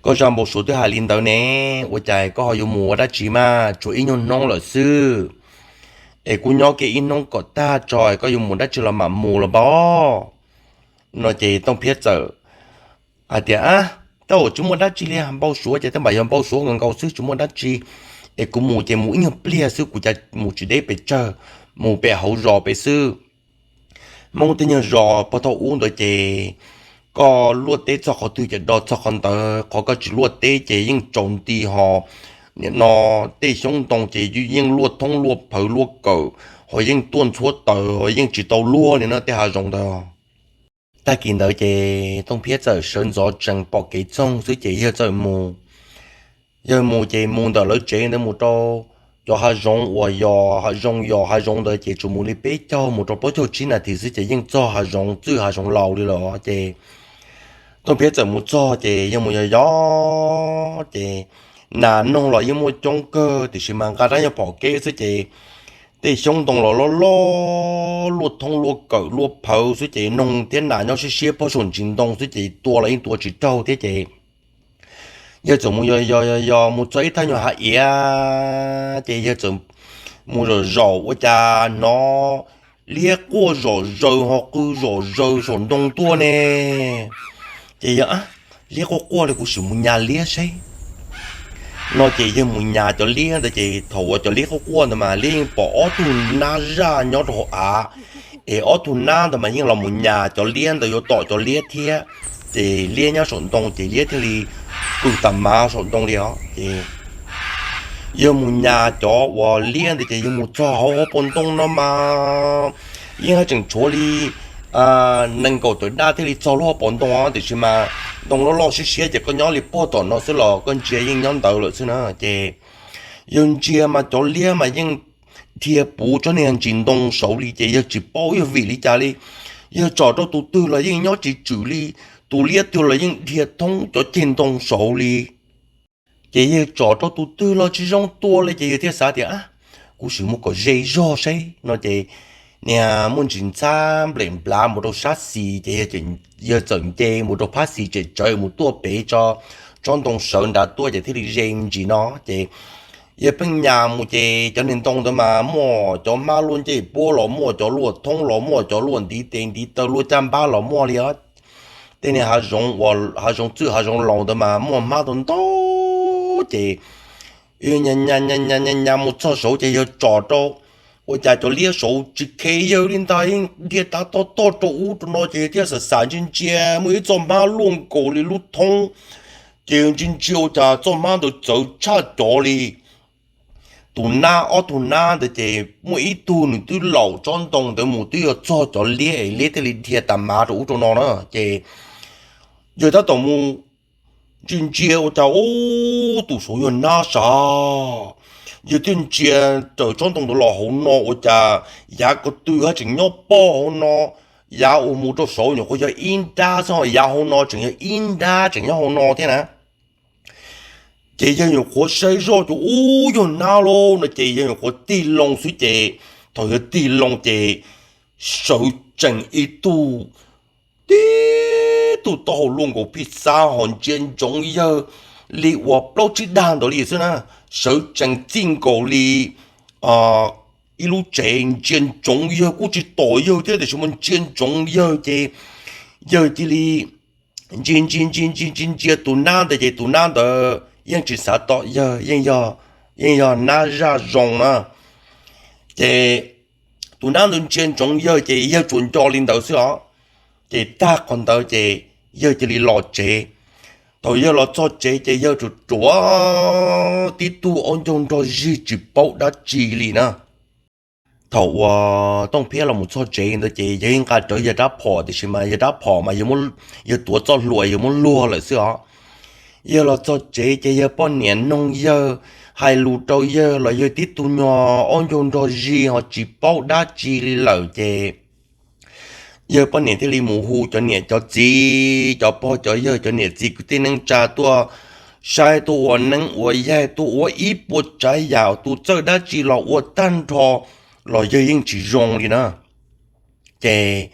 koj zaj npau suav twb hais li ntawd ne, ua cas koj ho yuav mus ua dab tsi mas, tshuav ib nyuag hnub lawm xwb, es kuv nyob kiag ib hnub kom tag tso koj yuav mus dab tsi los mam mus los npau. No ces Tooj Phiab txawm hais tias, Tab ua tsis muaj dab tsi li, npau suav ces tab mam yog npau suav nkaus nkaus xwb, tsis muaj dab tsi, es kuv mus ces mus ib nyuag pliag xwb, kuv cas mus tsis deb pes tsawg, mus pem hauv zos pem xwb. Hmoob tej nyuag zos puag thaum ub ntawd ces koj luaj teb txog qhov twg ces do txog qhov ntawd, qhov koj tsis luaj teb ces yeej tsaus nti ho. Nim no tej xyoob ntoo ces yeej luaj thoob luaj phawv luaj kawm, ho yeej tuaj ntxhuab taws ho yeej tsis tau luag li no tej hav zoov ntawd. Tag kis ntawd ces Tooj Phiab txawm sawv ntxov tsees pom kev txoog xwb ces yawg txawm mus. Yawg mus ces mus ntawm lawv tsev ntawd mus rau cov hav zoov uas yos hav zoov yos hav zoov ntawd ces tsuas mus li peb caug mus rau plaub caug tsib nas this xwb ces yeej txog hav zoov txwj hav zoov laus li lawm ces Tooj Phiab txawm mus txog ces yawg mus yos yos ces nas noog los yeej muaj coob kawg tiam sis mas nqa rab nyuag phom keb xwb ces tej xyoob ntoo los loj loj luaj thoob luaj kawm luaj phawv xwb ces noog thiab nas nyob siab siab pob saum ntsis ntoo xwb ces tua los yeej tua tsis raug thiab ces yawg txawm mus yos yos yos yos mus txog ib thaj nyuag hav iav ces yawg txawm mus zaum zaum ua cas hnov liab quaj zom zaws ho qw zom zaws saum ntoo tuaj ne. Ces yawg, Liab quaj quaj li, kuv sim mus nyas liab seb. No ces yawg mus nyas cov liab ntawd ces thaum uas cov liab quaj quaj ntawd mas liab yeej pom ob tug nab zaj nyob rau hauv av, es ob tug nab ntawd mas yeej los mus nyas cov liab ntawd yuav tom cov liab thiab. Ces liab nyob saum ntoo ces liab thiaj li qw tas mav saum ntoo li os ces yawg mus nyas cov uas liab ntawd ces yawg mus txog hauv hauv paus ntoo no mas yeej haj tseem tshuav li nees nkaum tawm daj thiaj li txog lub hauv paus ntoo os, tiam sis mas ntoo loj loj siab siab ces koj nyob li pog tom no xwb los koj ntsia yeej nyob ntawd lawm xwb na. Ces yawg ntsia mas cov liab mas yeej dhia puv tsob niag ntsis ntoo saud li ces yawg tsis paub yog vim li cas li. Yawg tsom rau tus twg los yeej nyob tsis tswm li, tus liab twg los yeej dhia thoob cov ceg ntoo saud li. Ces yawg tsom rau tus twg los tsis zoo tua li ces yawg thiaj xav tias, Kuv sim mus kom ze zog seb. No ces niag muaj ntsis ntxhab nplem nplav mus rau sab xis ces yawg txawm nce mus rau phab xis tsem tsawv mus tuaj pem tso, tsob ntoo sawv nrad tuaj ces thiaj li ze me ntsis no. Ces yawg pheej nyas mus ces cov niag ntoo ntawd mas muaj cov hmab luaj ncej puab los muaj, cov luaj thoob los muaj, cov luaj ntiv tes ntiv taw luaj caj npab los muaj li os. Tej niag hav zoov uas hav zoov txwj hav zoov laus ntawd mas muaj hmab ntau ntau. Ces yawg nyas nyas nyas nyas mus txog saud ces yawg tsom rau, ua cas cov liab saud tsis khev yawg li ntag, yeej dhia tav toj toj rau ub rau no ces yawg thiaj xam xam ntsia ntsia muaj ib txoj hmab luaj nkaus li lub thoob. Ces yawg ntsia ntsia ua cas txoj hmab ntawd txawv tshaj cov li. Tus nab, ob tug nab ntawd ces muaj ib tug nws twb laum tsob ntoo ntawd mus twb yuav txog cov liab es liab thiaj li dhia tas mav rau ub rau no na. Ces yawg tab tom mus ntsia ntsia ua cas ub tus saud yog nab sav. Yawg thiaj ntsia raws tsob ntoo ntawd los hauv no ua cas yav ko tw haj tseem nyob pog hauv no, yav uas mus rau saud nyuam qhuav yog ib nrab xwb, yav hauv no tseem yog ib nrab tseem nyob hauv no thiab na. Ces yawg nyuam qhuav saib zoj ces ub yog nab lauj no ces yawg nyuam qhuav tig loo xwb ces Thaum yawg tig loo ces sawv tsees ib tug, tib tug taub hau luaj nkaus phij xab ho ntsia ntsoov yawg li uas plaub tsib dag ntawd li xwb na. Sawv tsees txij nkaus li ib lub tsev ntsia ntsoov yawg, kuj tsis tom yawg thiab tiam sis mas ntsia ntsoov yawg ces yawg cia li ntsia ntsia ntsia ntsia ntsia ntsia tus nab ntawd ces tus nab ntawd yeej tsis xav tom yawg, yeej yog nab zaj zoo na. Ces tus nab ntawd ntsia ntsoov yawg ces yawg tsuas nco li ntawd xwb os. Ces tag qhov ntawd ces yawg cia li los tsev. Thaum yawg los txog tsev ces yawg tsuas ruam tib tug aub ncaug nrog zig tsis paub dab tsi li na. Thaum uas Tooj Phiab los mus txog tsev ntawd ces yawg yeej nqa rawv yawg rab phom, tiam sis mas yawg rab phom mas yawg tuav txoj hlua yawg muab luag lawm xwb os. Yawg los txog tsev ces yawg poj niam noog yawg, hais lus rau yawg los yawg tib tug nyuag aub ncaug nrog zig ho tsis paub dab tsi li lawm ces yawg poj niam thiaj li mus hu cov niam cov txiv, cov pog cov yawg, cov niam txiv kwv tij neej tsa tuaj saib, tuaj ua neeb ua yaig, tuaj ua ib puas tsav yam, tus txawj dab tsi los ua tag nrho los yawg yeej tsis zoo li na. Ces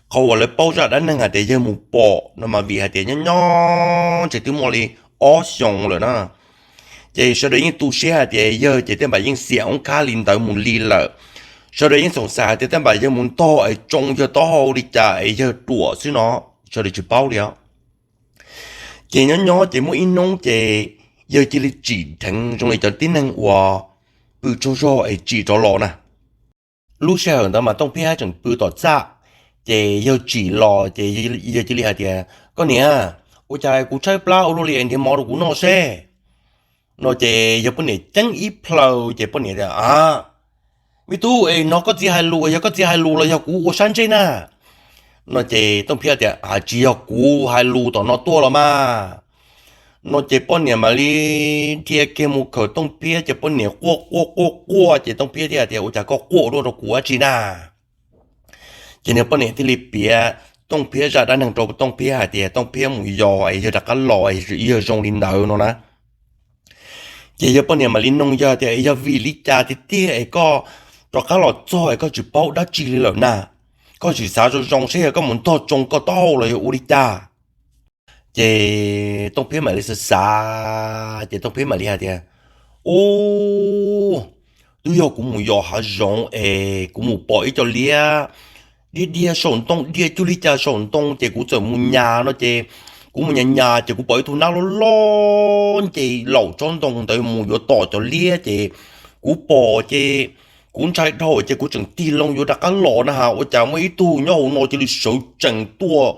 qhov uas lawv paub zaj dab neeg hais tias yawg mus pom no mas vim hais tias nyob nyob ntshe twb muaj li ob xyoos lawm na. Ces sawv daws yeej tu siab hais tias yawg ces tej npam yeej xiam oob kab li ntawd mus li lawm. Sawv daws yeej xoom xaim hais tias tej npam yawg mus ntog es tsoo yawg taub hau li cas es yawg ruam xwb no, sawv daws tsis paub li os. Ces nyob nyob ces muaj ib hnub ces yawg cia li tsim dheev zoo li cov tib neeg uas pw tsaug zog es tsim rov los na. Lub sij hawm ntawd mas Tooj Phiab tseem pw tom txaj, ces yawg tsim los ces yawg cia li hais tias, Koj niam, ua cas kuv tshaib plab ua luaj li es nrhiav mov rau kuv noj seb. No ces yawg poj niam ceeb ib plhaw ces poj niam tias, A, me tub, es no koj txiv hais lus, yog koj txiv hais lus los yog kuv ua sab ntsej na? No ces Tooj Phiab tias, A, tsis yog, kuv hais lus tom no tuaj los mas. No ces poj niam mam li dhia kiag mus khawm Tooj Phiab ces poj niam quaj quaj quaj quaj ces Tooj Phiab thiaj tias, Ua cas koj quaj ua luaj rau kuv dab tsi na? Ces nws poj niam thiaj li piav Tooj Phiab zaj dab neeg rau Tooj Phiab hais tias Tooj Phiab mus yos es yawg rov qab los, yawg zoo li ntawd no na. Ces yawg poj niam mam li noog yawg tias, Yog vim li cas tiag tiag es koj rov qab los txog es koj tsis paub dab tsi li lawm na? Koj tsis xav zoo zoo seb yog koj mus ntog tsoo koj taub hau los yog ua li cas? Ces Tooj Phiab mam li xav xav ces Tooj Phiab mam li hais tias, Ub, twb yog kuv mus yos hav zoov es kuv mus pom ib co liab diab diab saum ntoo, diaj cuj li cas saum ntoo ces kuv txawm mus nyas no ces kuv mus nyas nyas ces kuv pom ib tug nab loj loj nce laum tsob ntoo ntawd mus yuav tom cov liab ces kuv pom ces kuv ntshai dhau ces kuv tseem tig loo yuav rov qab los na has ua cas muaj ib tug nyob hauv no cia li sawv tsees tuaj.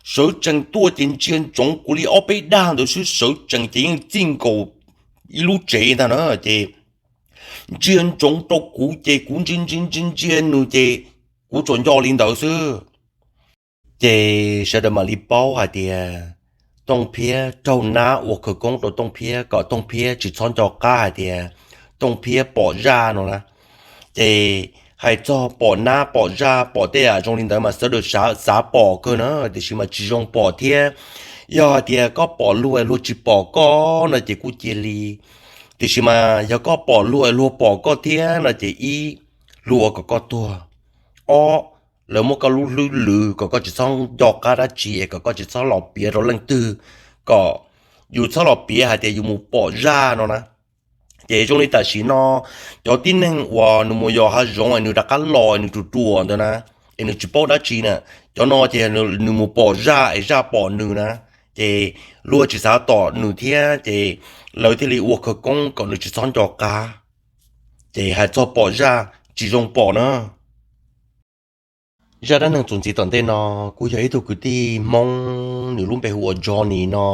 Sawv tsees tuaj ces ntsia ntsoov kuv li ob peb dag ntawd xwb, sawv tsees ces yeej txij nkaus ib lub tsev ntag na. Ces ntsia ntsoov rau kuv ces kuv ntsia ntsia ntsia ntsia nws ces kuv tsuas nco li ntawd xwb. Ces sawv daws mam li paub hais tias Tooj Phiab raug nab ua khawv koob rau Tooj Phiab kom Tooj Phiab tsis txhob nco qab hais tias Tooj Phiab pom zaj no na. Ces hais txog pom nab pom zaj pom tej yam zoo li ntawd mas sawv daws xav pom kawg na, tiam sis mas tsis zoo pom thiab. Yog hais tias koj pom luag es luag tsis pom koj no ces kuj cia li, tiam sis mas yog koj pom luag es luag pom koj thiab no ces ib, luag ua kom koj tuag, ob, lawv muab koj lub hlwb lwv kom koj tsis txhob nco qab dab tsi es kom koj tsis txhob los piav rau leej twg, kom yus txhob los piav hais tias yus mus pom zaj no na. Ces zoo li tam sim no cov tib neeg uas nws mus yos hav zoov es nws rov qab los es nws ruam ruam ntawd na, es nws tsis paub dab tsi na, cov no ces nws mus pom zaj es zaj pom nws na, ces luag tsis xav tom nws thiab ces lawv thiaj li ua khawv koob kom nws tsis txhob nco qab. Ces hais txog pom zaj tsis zoo pom na. Zaj dab neeg txuas ntxiv tom ntej no kuj yog ib tug kwv tij Hmoob, nws lub npe hu ua Johnny no.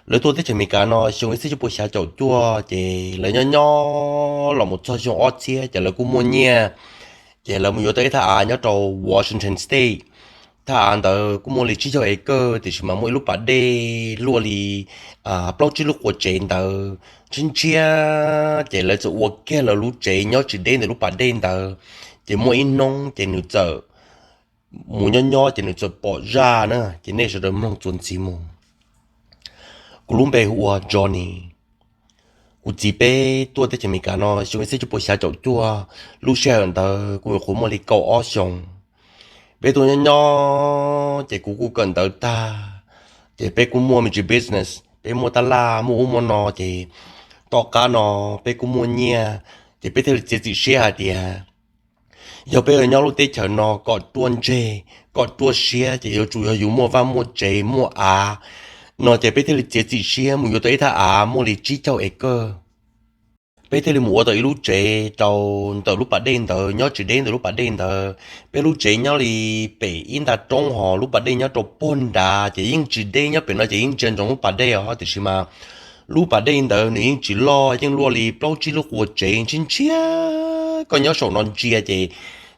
Lawv tuaj teb chaws Amelikas no xyoo ib txhiab cuaj puas xya caum cuaj, ces lawv nyob nyob los mus txog xyoo ob txhiab ces lawv kuj muaj nyiaj, ces lawv mus yuav tau ib thaj av nyob rau Washington State. Thaj av ntawd kuj muaj li tsib caug acre tiam sis mas muaj ib lub pas dej luaj li plaub tsib lub qua tsev ntawd ntshiab ntshiab, ces lawv txawm ua kiag lawv lub tsev nyob tsis deb ntawm lub pas dej ntawd. Ces muaj ib hnub ces nws txawm mus nyob nyob ces nws txawm pom zaj na, ces nej sawv daws mloog txuas ntxiv mus. Kuv lub npe hu ua Johnny. Kuv txiv peb tuaj teb chaws Amelikas no xyoo ib txhiab cuaj pua xya caum cuaj, lub sij hawm ntawd kuv nyuam qhuav muaj li kaum ob xyoos. Peb tuaj nyob nyob ces kuv kuj kawm ntawv tag, ces peb kuj muaj me ntsis business, peb muaj tab laj muaj ub muaj no, ces tom qab no peb kuj muaj nyiaj, ces peb thiaj li txiav txim siab hais tias yog peb yuav nyob lub teb chaws no kom ruaj ntseg, kom ruaj siab ces yuav tsum yog yus muaj vaj muaj tsev muaj av no, ces peb thiaj li txiav txim siab mus yuav tau ib thaj av muaj li tsib caug acre. Peb thiaj li mus ua tau ib lub tsev rau ntawm lub pas dej ntawd, nyob tsis deb ntawm lub pas dej ntawd. Peb lub tsev nyob li pem ib nta roob, ho lub pas dej nyob rau puag nrad, ces yeej tsis deb, nyob pem no ces yeej ntsia ntsoov lub pas dej os, tiam sis mas lub pas dej ntawd nws yeej tsis loj, yeej luaj li plaub tsib lub qua tsev ntshiab ntshiab. Koj nyob saum no ntsia ces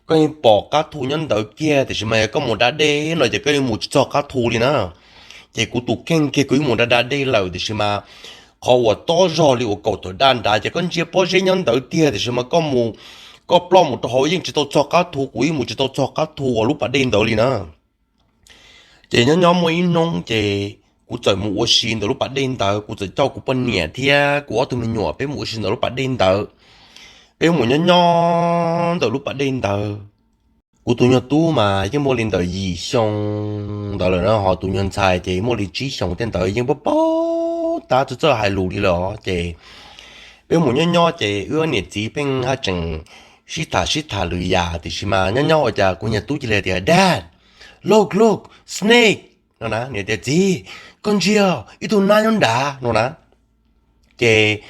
koj yeej pom qab thu nyob ntawd kiag, tiam sis mas yog koj mus da dej no ces koj yeej mus tsis txog qab thu li na. Ces kuv tus kheej kiag kuv yeej mus da da dej lawm, tiam sis mas qhov uas tob zog li uas kaum tawm da nrad ces koj ntsia pob zeb nyob ntawd tiag, tiam sis mas koj mus, koj ploj mus rau hauv yeej tsis tau txog qab thu, kuv yeej mus tsis tau txog qab thu uas lub pas dej ntawd li na. Ces nyob nyob muaj ib hnub ces kuv txawm mus ua si ntawm lub pas dej ntawd, kuv txawm coj kuv poj niam thiab kuv ob tug me nyuam peb mus ua si ntawm lub pas dej ntawd. Peb mus nyob nyob ntawm lub pas dej ntawd. Kuv tus nyuag tub mas yeej muaj li ntawm yim xyoo ntawd lawm na, ho tus nyuag ntxhais ces muaj li tsib xyoos tej ntawd, yeej paub paub tab txawj txawj hais lus li lawm os. Ces peb mus nyob nyob ces wb niam txiv pheej haj tseem sib tham sib tham lwm yam, tiam sis mas nyob nyob ua cas kuv nyuag tub cia li tias, Dad, look, look, snake, no na. Niam tias, Txiv, koj ntsia, ib tug nab nyob nrad, no na. Ces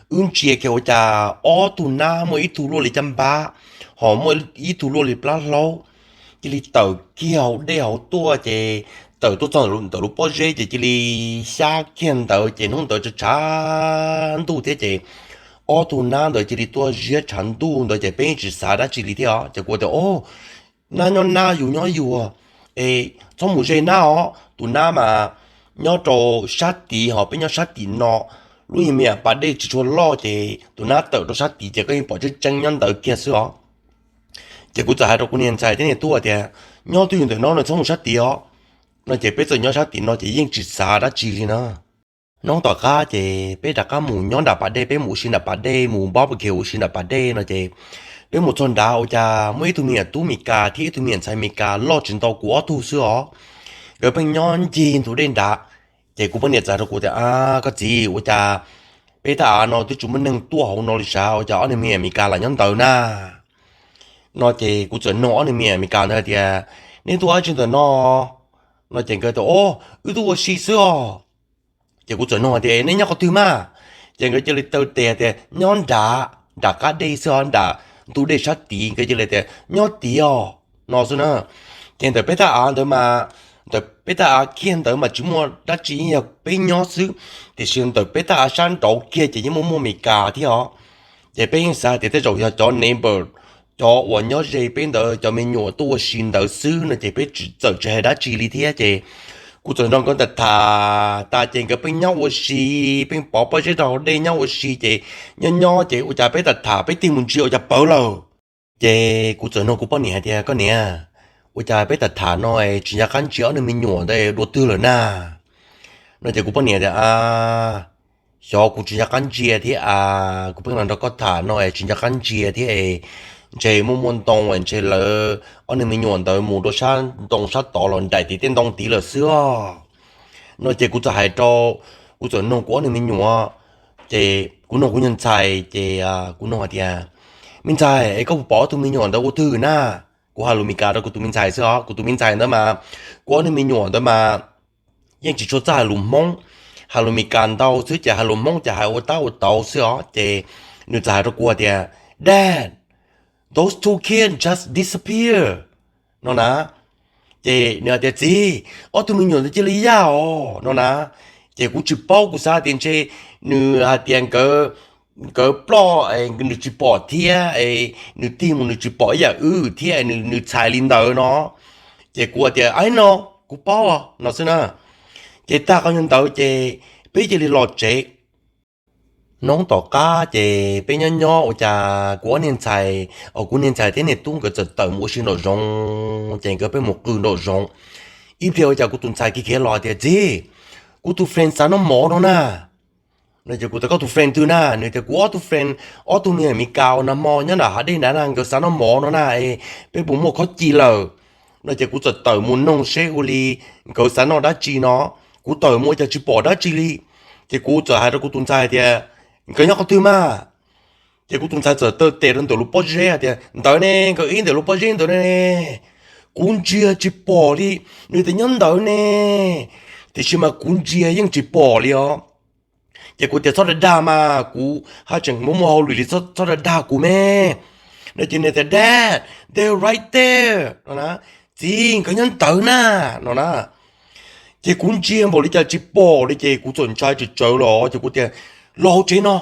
wb ntsia kiag ua cas ob tug nab, muaj ib tug luaj li caj npab, ho muaj ib tug luaj li plab hlaub, cia li tawm kiag hauv dej hauv tuaj, ces tawm tuaj txog ntawm lub pob zeb ces cia li xyab kiag ntawd, ces hnub ntawd tshav tshav ntuj thiab ces ob tug nab ntawd cia li tuaj ziab tshav ntuj ntawd ces peb yeej tsis xav dab tsi li thiab os. Ces kuv tias, O, nab nyob nab, yus nyob yus, es txhob mus ze nab os. Tus nab mas nyob rau sab tid, ho peb nyob sab tim no, lub me nyuam pas dej tsis tshua loj, ces tus nab tawm rau sab tid ces koj yeej pom tseeb tseeb nyob ntawd kiag xwb os. Ces kuv txawm hais rau kuv niag ntxhais thiab niag tub tias, Nyob twj ywm ntawm no, nws txhob mus sab tid os, no ces peb txawm nyob sab tim no ces yeej tsis xav dab tsi li na. Hnub tom qab ces peb rov qab mus nyob nram pas dej, peb mus ua si nram pas dej, mus barbecue ua si nram pas dej no ces peb mus txog nrad ua cas muaj ib tug me nyuam tub Meskas thiab ib tug me nyuam ntxhais Meskas loj tsis ntau kuv ob tug xwb os. Nkawd pheej nyob ncig ntug dej nrad. Ces kuv poj niam txawm hais rau kuv tias, A, koj txiv, ua cas peb thaj av no twb tsis muaj neeg tuaj hauv no li sav, ua cas ob niag me nyuam Meskas los nyob ntawd na? No ces kuv txawm nug ob niag me nyuam Meskas ntawd hais tias, Neb tuaj ua dab tsi ntawm no? No ces nkawd tias, O, wb tuaj ua si xwb os. Ces kuv txawm nug hais tias, Neb nyob qhov twg mas? Ces nkawd cia li taw tes tias, Nyob nram, nram qab dej xwb os, nram ntug dej sab tid. Nkawd cia li tias, Nyob tid os, no xwb na. Ces ntawm peb thaj av ntawd mas, ntawm peb thaj av kiag ntawd mas tsis muaj dab tsi, yog peb nyob xwb, tiam sis ntawm peb thaj av sab nraud kiag ces yeej muaj muaj Meskas thiab os. Ces peb yeej xav tias tej zaum yog cov neighbor, cov uas nyob ze peb ntawd cov me nyuam tuaj ua si ntawd xwb no ces peb txawm tsis hais dab tsi li thiab. Ces kuv txawm nrog nkawd tham tham tas ces nkawd pheej nyob ua si, pheej pov pob zeb rau hauv dej nyob ua si ces nyob nyob ces ua cas peb tham tham peb tig mus ntsia ua cas pawv lawm. Ces kuv txawm nug kuv poj niam hais tias, Koj niam, ua cas peb tham tham no es tsis nco qab ntsia ob niag me nyuam ntawd dua twg lawm na? No ces kuv poj niam tias, Xyov, kuv tsis nco qab ntsia thiab as, kuv pheej los nrog koj tham no es tsis nco qab ntsia thiab es, ntshe muaj muaj ntoo es ntshe lawv ob niag me nyuam ntawd mus rau sab ntoo sab tod los nraim tim tej ntoo tid lawm xwb os. No ces kuv txawm hais rau, kuv txawm nug kuv ob niag me nyuam, ces kuv nug kuv nyuag ntxhais ces kuv nug hais tias, Me ntxhais, es koj puas pom ob tug me nyuam ntawd ua twg na? Kuv hais lus Meskas rau kuv tus me ntxhais xwb os, kuv tus me ntxhais ntawd mas, kuv ob niag me nyuam ntawd mas yeej tsis tshua txawj hais lus Hmoob, hais lus Meskas ntau xwb ces hais lus Hmoob ces hais ua tab ua tau xwb os. Ces nws txawm hais rau kuv tias, Dad, those two kids just disappear, no na. Ces nws hais tias, Txiv, ob tug me nyuam ntawd cia li yaj os, no na. Ces kuv tsis paub, kuv xav tias ntshe nws hais tias nkawd ploj, nws tsis pom thiab, nws tig mus nws tsis pom ib yam wb thiab, nws txhais li ntawd no. Ces kuv tias, Aib, no, kuv paub, no xwb na. Ces tag qhov nyuag ntawd ces peb cia li los tsev. Hnub tom qab ces peb nyob nyob ua cas kuv ob niag ntxhais, kuv niag ntxhais thiab niag tub nkawd txawm tawm mus ua si nraum zoov, ces nkawd pheej mus qw nraum zoov. Ib pliag ua cas kuv tus ntxhais khiav khiav los tias, Txiv, kuv tus friend xav noj mov no na. No ces kuv tias koj tus friend twg na? Nws tias kuv ob tug friend, ob tug me nyuam Amelikas uas nag hmo nyob nram hav dej nrad na, nkawd xav noj mov no na, peb puas muaj khob ci lawm? No ces kuv txawm tawm mus noog seb ua li nkawd xav noj dab tsi no, kuv tawm mus ua cas tsis pom dab tsi li. Ces kuv txawm hais rau kuv tus ntxhais tias nkawd nyob qhov twg mas? Ces kuv tus ntxhais txawm taw tes rau ntawm lub pob zeb hais tias ntawd ne, nkawd ib ntawm lub pob zeb ntawd ne. Kuv ntsia tsis pom li, nws tias nyob ntawd ne, tiam sis mas kuv ntsia yeej tsis pom li os. Ces kuv tias txhob dag dag mas, kuv haj tseem muaj muaj hauj lwm li, txhob dag dag kuv me. No ces nws tias dad, they're right there no na, txiv, nkawd nyob ntawd na, no na. Ces kuv ntsia npaum li cas tsis pom li ces kuv txawm ntshai tsawv tsawv los ces kuv tias los hauv tsev no.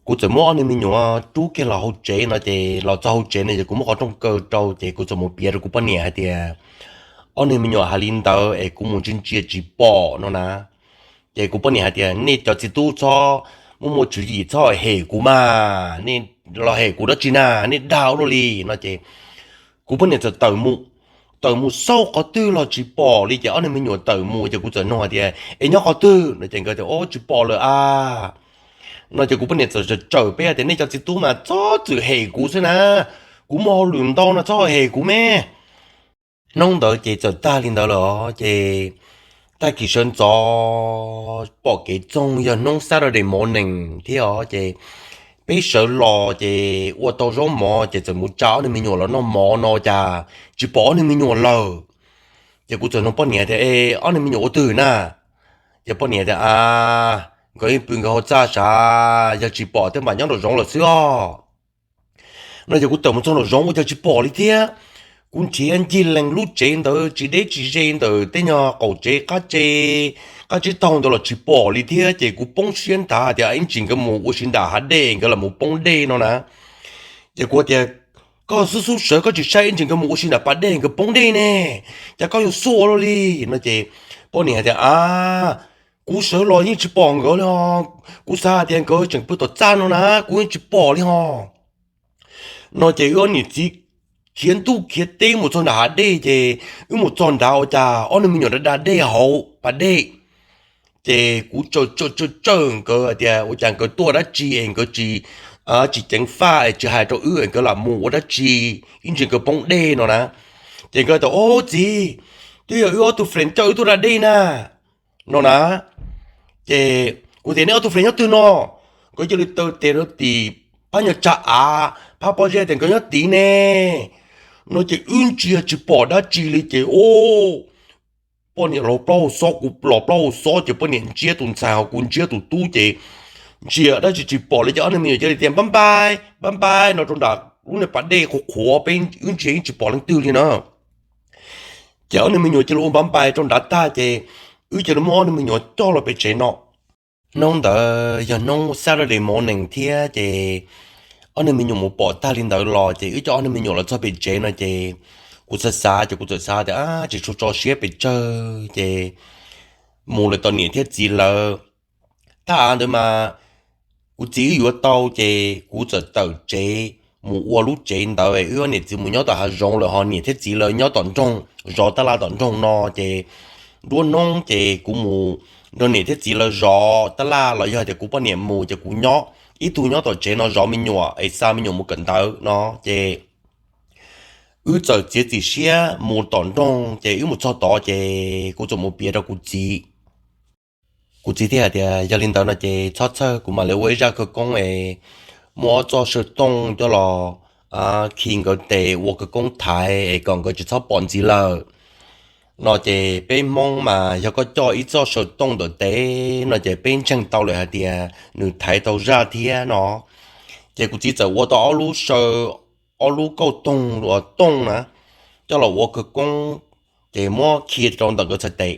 Kuv txawm muab ob niag me nyuam rub kiag los hauv tsev no ces los txog hauv tsev no ces kuv muab qhov rooj kaw rau ces kuv txawm mus piav rau kuv poj niam hais tias ob niag me nyuam hais li ntawd es kuv mus ntsia ntsia tsis pom no na. Ces kuv poj niam hais tias nej cov txiv tub txhob muaj muaj tswv yim, txhob hem kuv mas, nej los hem kuv dab tsi na, nej dag ua luaj li no ces kuv poj niam txawm tawm mus, tawm mus xauj qhov twg los tsis pom li ces ob niag me nyuam tawm mus ces kuv txawm nug hais tias es nyob qhov twg no ces nkawd tias o tsis pom lawm a. No ces kuv poj niam txawm tsawm peb hais tias nej cov txiv tub mas txhob txwm hem kuv xwb na, kuv muaj hauj lwm ntau no txhob hem kuv me. Hnub ntawd ces txawm tag li ntawd lawm ces tag kis sawv ntxov pom kev txoog yog hnub Saturday morning thiab os ces peb sawv los ces ua tau zaub mov ces txawm mus tsa ob niag me nyuam los noj mov no cas tsis pom ob niag me nyuam lawm. Ces kuv txawm nug poj niam tias e, ob niag me nyuam ua twg na? Ces poj niam tias a, nkawd yeej pw nkawd hauv txaj sav, yog tsis pom tej npam nyob nraum zoov lawm xwb os. No ces kuv tawm mus txog nraum zoov ua cas tsis pom li thiab. Kuv nrhiav ncig lees lub tsev ntawd tsis deb tsis ze ntawm tej nyuag qaum tsev qab tsev, qab tsev taug ntawd los tsis pom li thiab ces kuv poob siab ntag tias ib ntsis nkawd mus ua si nram hav dej nkawd lam mus poob dej no na. Ces kuv tias koj xub xub sawv koj tsis saib ib ntsis nkawd mus ua si nram pas dej nkawd poob dej ne, cas koj yuav xub ua luaj li no ces poj niam hais tias a, kuv sawv los yeej tsis pom nkawd li ho, kuv xav hais tias nkawd tseem pw tom txaj no na, kuv yeej tsis pom li ho. No ces wb ob niam txiv khiav ntuj khiav teb mus txog nram hav dej ces wb mus txog nrad ua cas ob niag me nyuam da da dej hauv pas dej. Ces kuv tsawm tsawm tsawm nkawd hais tias ua cas nkawd tuaj dab tsi es nkawd tsis, tsis ceev faj es tsis hais rau wb nkawd lam mus ua dab tsi, ib ntsis nkawd poob dej no na. Ces nkawd tias o txiv, twb yog wb ob tug friend coj wb tuaj da dej na no na. Ces kuv tias nej ob tug friend nyob twg no? Nkawd cia li taw tes rau tim phab nyuag tsa av phab pob zeb tias nkawd nyob tid ne. No ces wb ntsia tsis pom dab tsi li ces o, poj niam los plaub hau xob kuv los plaub hau xob ces poj niam ntsiab tus ntxhais ho kuv ntsiab tus tub ces ntsia dab tsi tsis pom li ces ob niag me nyuam cia li tias npab npai npab npai no rau nram lub niag pas dej qhuav qhuav peb wb ntsia yeej tsis pom leej twg li na. Ces ob niag me nyuam cia li ua npab npai rau nrad tag ces wb cia li muab ob niag me nyuam coj los pem tsev no. Hnub ntawd yog hnub Saturday morning thiab ces ob niag me nyuam mus pom tag li ntawd los ces wb coj ob niag me nyuam los txog pem tsev no ces kuv xav xav ces kuv txawm xav tias tsis tshua tso siab pes tsawg ces mus lawm tom niam thiab txiv lawv. Tag av ntawd mas kuv txiv wb yuav tau ces kuv txawm tawm tsev mus ua lub tsev ntawd, wb niam txiv mus nyob tom hav zoov lawm ho niam thiab txiv lawv nyob tom nroog zov tab laj tom nroog no ces nruab hnub ces kuv mus nrog niam thiab txiv lawv zov tab laj los yog tias kuv poj niam mus ces kuv nyob ib tug nyob tom tsev no zov me nyuam es xa me nyuam mus kawm ntawv no ces wb txawm txiav txim siab mus tom nroog ces wb mus txog tod ces kuv txawm mus piav rau kuv txiv. Kuv txiv thiaj hais tias yog li ntawd no ces txhob txhawj, kuv mam li ua ib zaj khawv koob es muab ob txoj saw tooj coj los khi nkawd tes ua khawv koob thaiv es kom nkawd tsis txhob pom ntxiv lawm no ces peb Hmoob mas yog koj coj ib txoj saw tooj ntawm tes no ces peb ntseeg tau lawm hais tias nws thaiv tau zaj thiab no. Ces kuv txiv txawm ua tau ob lub saw, ob lub kauj toog uas tooj na, coj los ua khawv koob ces muab khi rau ntawm nkawd txhais tes.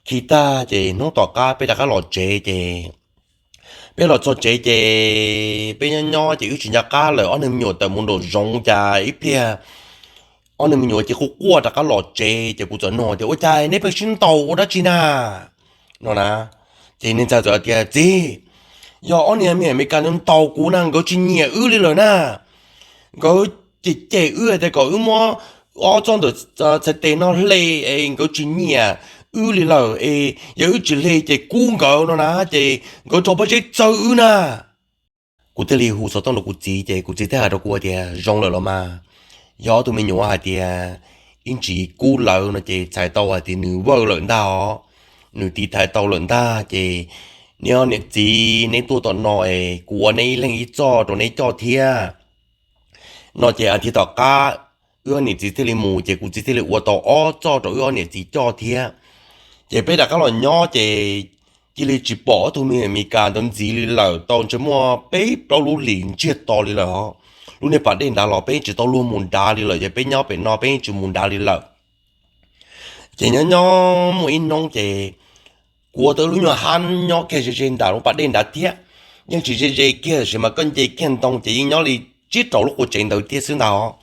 Khi tag ces hnub tom qab peb rov qab los tsev ces peb los txog tsev ces peb nyob nyob ces wb tsis nco qab lawm, ob niag me nyuam tawm mus nraum zoov cas ib pliag ob niag me nyuam ces quaj quaj rov qab los tsev ces kuv txawm nug tias ua cas neb pheej sib ntaus ua dab tsi na no na. Ces niag ntxhais txawm tias txiv, yog ob niag me Amelikas ntaus kuv na, nkawd tsis nyiam wb li lawm na. Nkawd cem cem wb hais tias kom wb muab ob txoj ntawm txhais tes no hle es nkawd tsis nyiam, wb li lawm es yog wb tsis hle ces kub nkawd no na, ces nkawd rho pob zeb txawb wb na. Kuv thiaj li hu xov tooj rau kuv txiv, ces kuv txiv thiaj hais rau kuv tias zoo lawm los mas, yog ob tug me nyuam hais tias ib ntsis kub lawv no ces txhais tau hais tias nws vawj lawm ntag os, nws tiv thaiv tau lawm ntag. Ces neb niam txiv neb tuaj tom no es kuv ua neb ib leeg ib txoj rau neb coj thiab no. Ces a thiv tom qab wb ob niam txiv thiaj li mus, ces kuv txiv thiaj li ua tau ob txoj rau wb ob niam txiv coj thiab. Ces peb rov qab los nyob ces cia li tsis pom ob tug me Amelikas ntawd ntxiv li lawm, tau ntshe muaj peb plaub lub hlis ntsiag to li lawm os. Lub niag pas dej nrad los peb tsis tau luag mus nrad li lawm, ces peb nyob pem no peb tsis mus nrad li lawm. Ces nyob nyob muaj ib hnub ces kuv ua tau lub nyuag hab nyob kiag ze ze nram lub pas dej nrad thiab, yeej tsis ze ze kiag, tab sis mas koj nce kiag ntoo ces yeej nyob li tsib rau lub qua tsev ntawd thiab xwb ntag.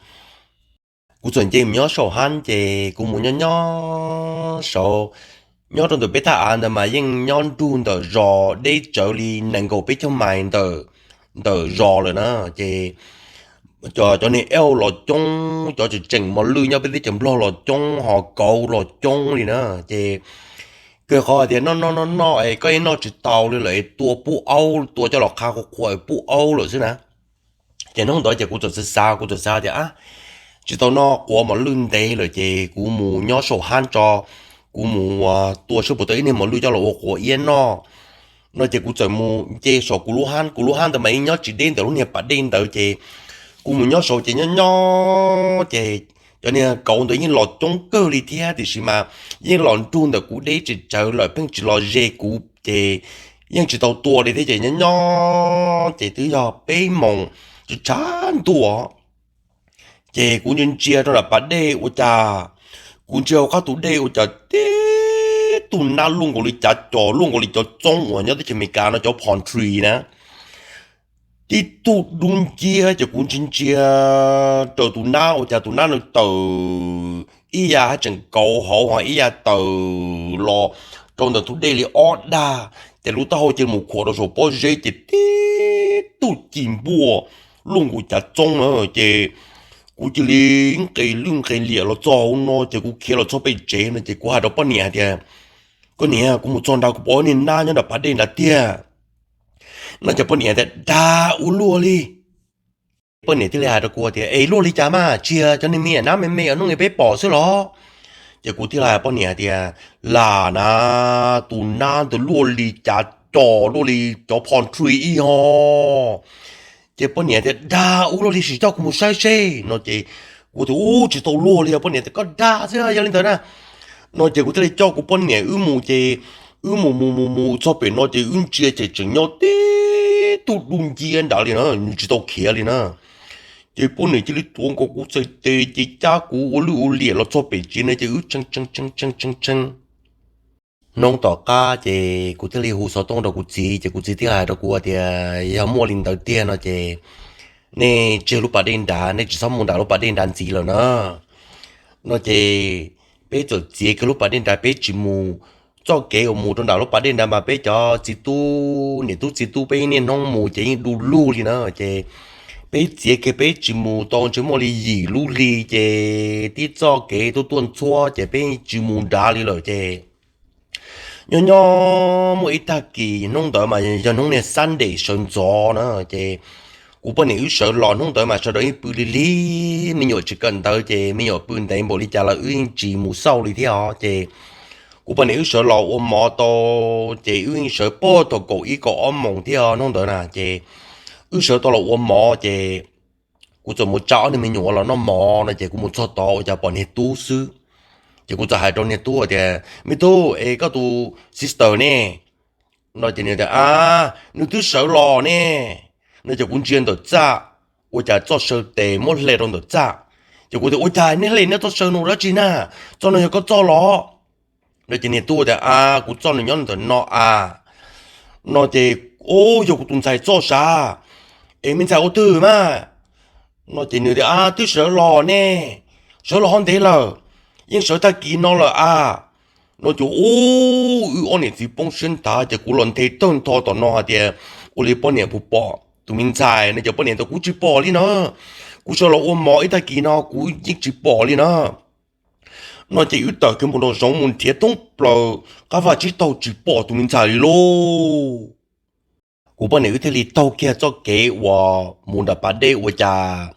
Kuv txawm nce mus nyob saum hab, ces kuv mus nyob nyob saud, nyob rau ntawm peb thaj av ntawd mas yeej nyob nrug ntawm zos deb tsawv li nees nkaum peb caug mais ntawm zos lawm na. Ces cov niag elk los coob, cov tseem tseem mos lwj nyob peb teb chaws Nplog los coob, ho kauv los coob li na. Ces kawg qhov tias noj noj noj noj es koj yeej noj tsis tau li lawm, tua pub aub, tua coj los qha qhuav qhuav pub aub lawm xwb na. Ces hnub ntawd ces kuv txawm xav xav, kuv txawm xav tias, ab, tsis tau noj quav mos lwj ntev lawm ces kuv mus nyob saum hab tso, kuv mus tua saib puas tau ib niag mos lwj coj los ua quav iab noj no. Ces kuv txawm mus nce saum kuv lub hab, kuv lub hab ntawd mas yeej nyob tsis deb ntawm lub niag pas dej ntawd, ces kuv mus nyob saud ces nyob nyob ces cov niag kauv ntawd yeej los coob kawg li thiab, tiam sis mas yeej los nrug ntawm kuv deb tsawv tsawv lawm, pheej tsis los ze kuv ces yeej tsis tau tua li thiab. Ces nyob nyob ces twb yog peb moos tshav ntuj, ces kuv ntsia ntsia rau nram pas dej ua cas, kuv ntsia hauv qab tus dej ua cas tib tug nab luaj nkaus li cav cos, luaj nkaus li cov txoob uas nyob teb chaws Amelikas no cov palm tree na, tib tug dub nciab. Ces kuv ntsia ntsia rau tus nab ua cas tus nab nws tawm ib yav hab tseem kauv hauv, ho ib yav tawm los rau ntawm tus dej li ob dag, ces lub taub hau cia li mus khuam rau saum pob zeb ces tib tug ci npuaj luaj nkaus cav txoob na. Ces kuv cia li nqes lwj nqes liam los txog hauv no ces kuv khiav los txog pem tsev no ces kuv hais rau poj niam hais tias, koj niam, kuv mus txog nrad kuv pom niag nab nyob nram pas dej nrad tiag no. Ces poj niam tias, dag ua luaj li. Poj niam thiaj li hais rau kuv tias, es luaj li cas mas, tsis yog cov niag me nab me me hnub no peb pom xwb los? Ces kuv thiaj li hais poj niam tias, lam na, tus nab ntawd luaj li cav cos, luaj li cov palm tree ib ho. Ces poj niam tias, dag ua luaj li, sim coj kuv mus saib seb no. Ces kuv tias, ub, tsis tau luaj li os. Poj niam tias, koj dag xwb, yog li ntawd na no. Ces kuv thiaj li coj kuv poj niam wb mus, ces wb mus mus mus mus txog pem no ces wb ntsia ces tseem nyob tib tug dub nciab nrad li na, nws tsis tau khiav li na. Ces poj niam cia li tuav nkaus kuv txhais tes ces cab kuv ua lwj ua liam los txog pem tsev no ces wb tshee tshee tshee tshee tshee tshee. Hnub tom qab ces kuv thiaj li hu xov tooj rau kuv txiv, ces kuv txiv thiaj hais rau kuv tias, yog muaj li ntawd tiag no ces nej tseg lub pas dej nrad, nej tsis txhob mus nram lub pas dej nrad ntxiv lawm na no. Ces peb txawm txiav kiag lub pas dej nrad, peb tsis mus. Txoj kev uas mus rau nram lub pas dej nrad mas peb cov txiv tub, niam tub txiv tub peb niaj hnub mus ces yeej du lug li na. Ces peb txiav kiag peb tsis mus tau ntshe muaj li yim lub hli, ces tib txoj kev tuaj tuaj ntxhuab ces peb tsis mus nrad li lawm. Ces nyob nyob muaj ib tag kis, hnub ntawd mas yog hnub niag Sunday sawv ntxov na. Ces kuv poj niam wb sawv los, hnub ntawd mas sawv daws yeej pw lig lig, me nyuam tsis kawm ntawv ces me nyuam pw ntev npaum li cas los wb yeej tsis mus xauj li thiab os. Ces kuv poj niam wb sawv los ua mov tau, ces wb yeej sawv puag thaum kaum ib kaum ob moos thiab os hnub ntawd na. Ces wb sawv tau los ua mov ces kuv txawm mus tsa ob niag me nyuam los noj mov no ces kuv mus txog tod ua cas pom niag tub xwb. Ces kuv txawm hais rau niag tub tias, me tub, es koj tus sister ne no? Ces nws tias, a, nws twb sawv los ne no. Ces kuv ntsia ntawm txaj, ua cas txoj saw tes muab hle rau ntawm txaj. Ces kuv tias, ua cas nej hle nej txoj saw no dab tsi na? Txoj no yog koj txoj los no? Ces niag tub tias, a, kuv txoj nws nyob ntawm no a no. Ces, o, yog kuv tus ntxhais txoj sav. Es me ntxhais ua twg mas no? Ces nws tias, a, twb sawv los ne, sawv los ho ntev lawm, yeej sawv tag kis no lawm a no. Ces, u, wb ob niam txiv poob siab nthav, ces kuv los nthe tawg ntho tom no hais tias, ua li poj niam puas pom tus me ntxhais no? Ces poj niam tias, kuv tsis pom li no, kuv sawv los ua mov ib tag kis no kuv yeej tsis pom li no No ces wb tawm kiag mus rau zoov mus nrhiav thoob plaws qab vaj tsib taug tsis pom tus me ntxhais li lauj. Kuv poj niam wb thiaj li taug kiag txoj kev uas mus nram pas dej ua cas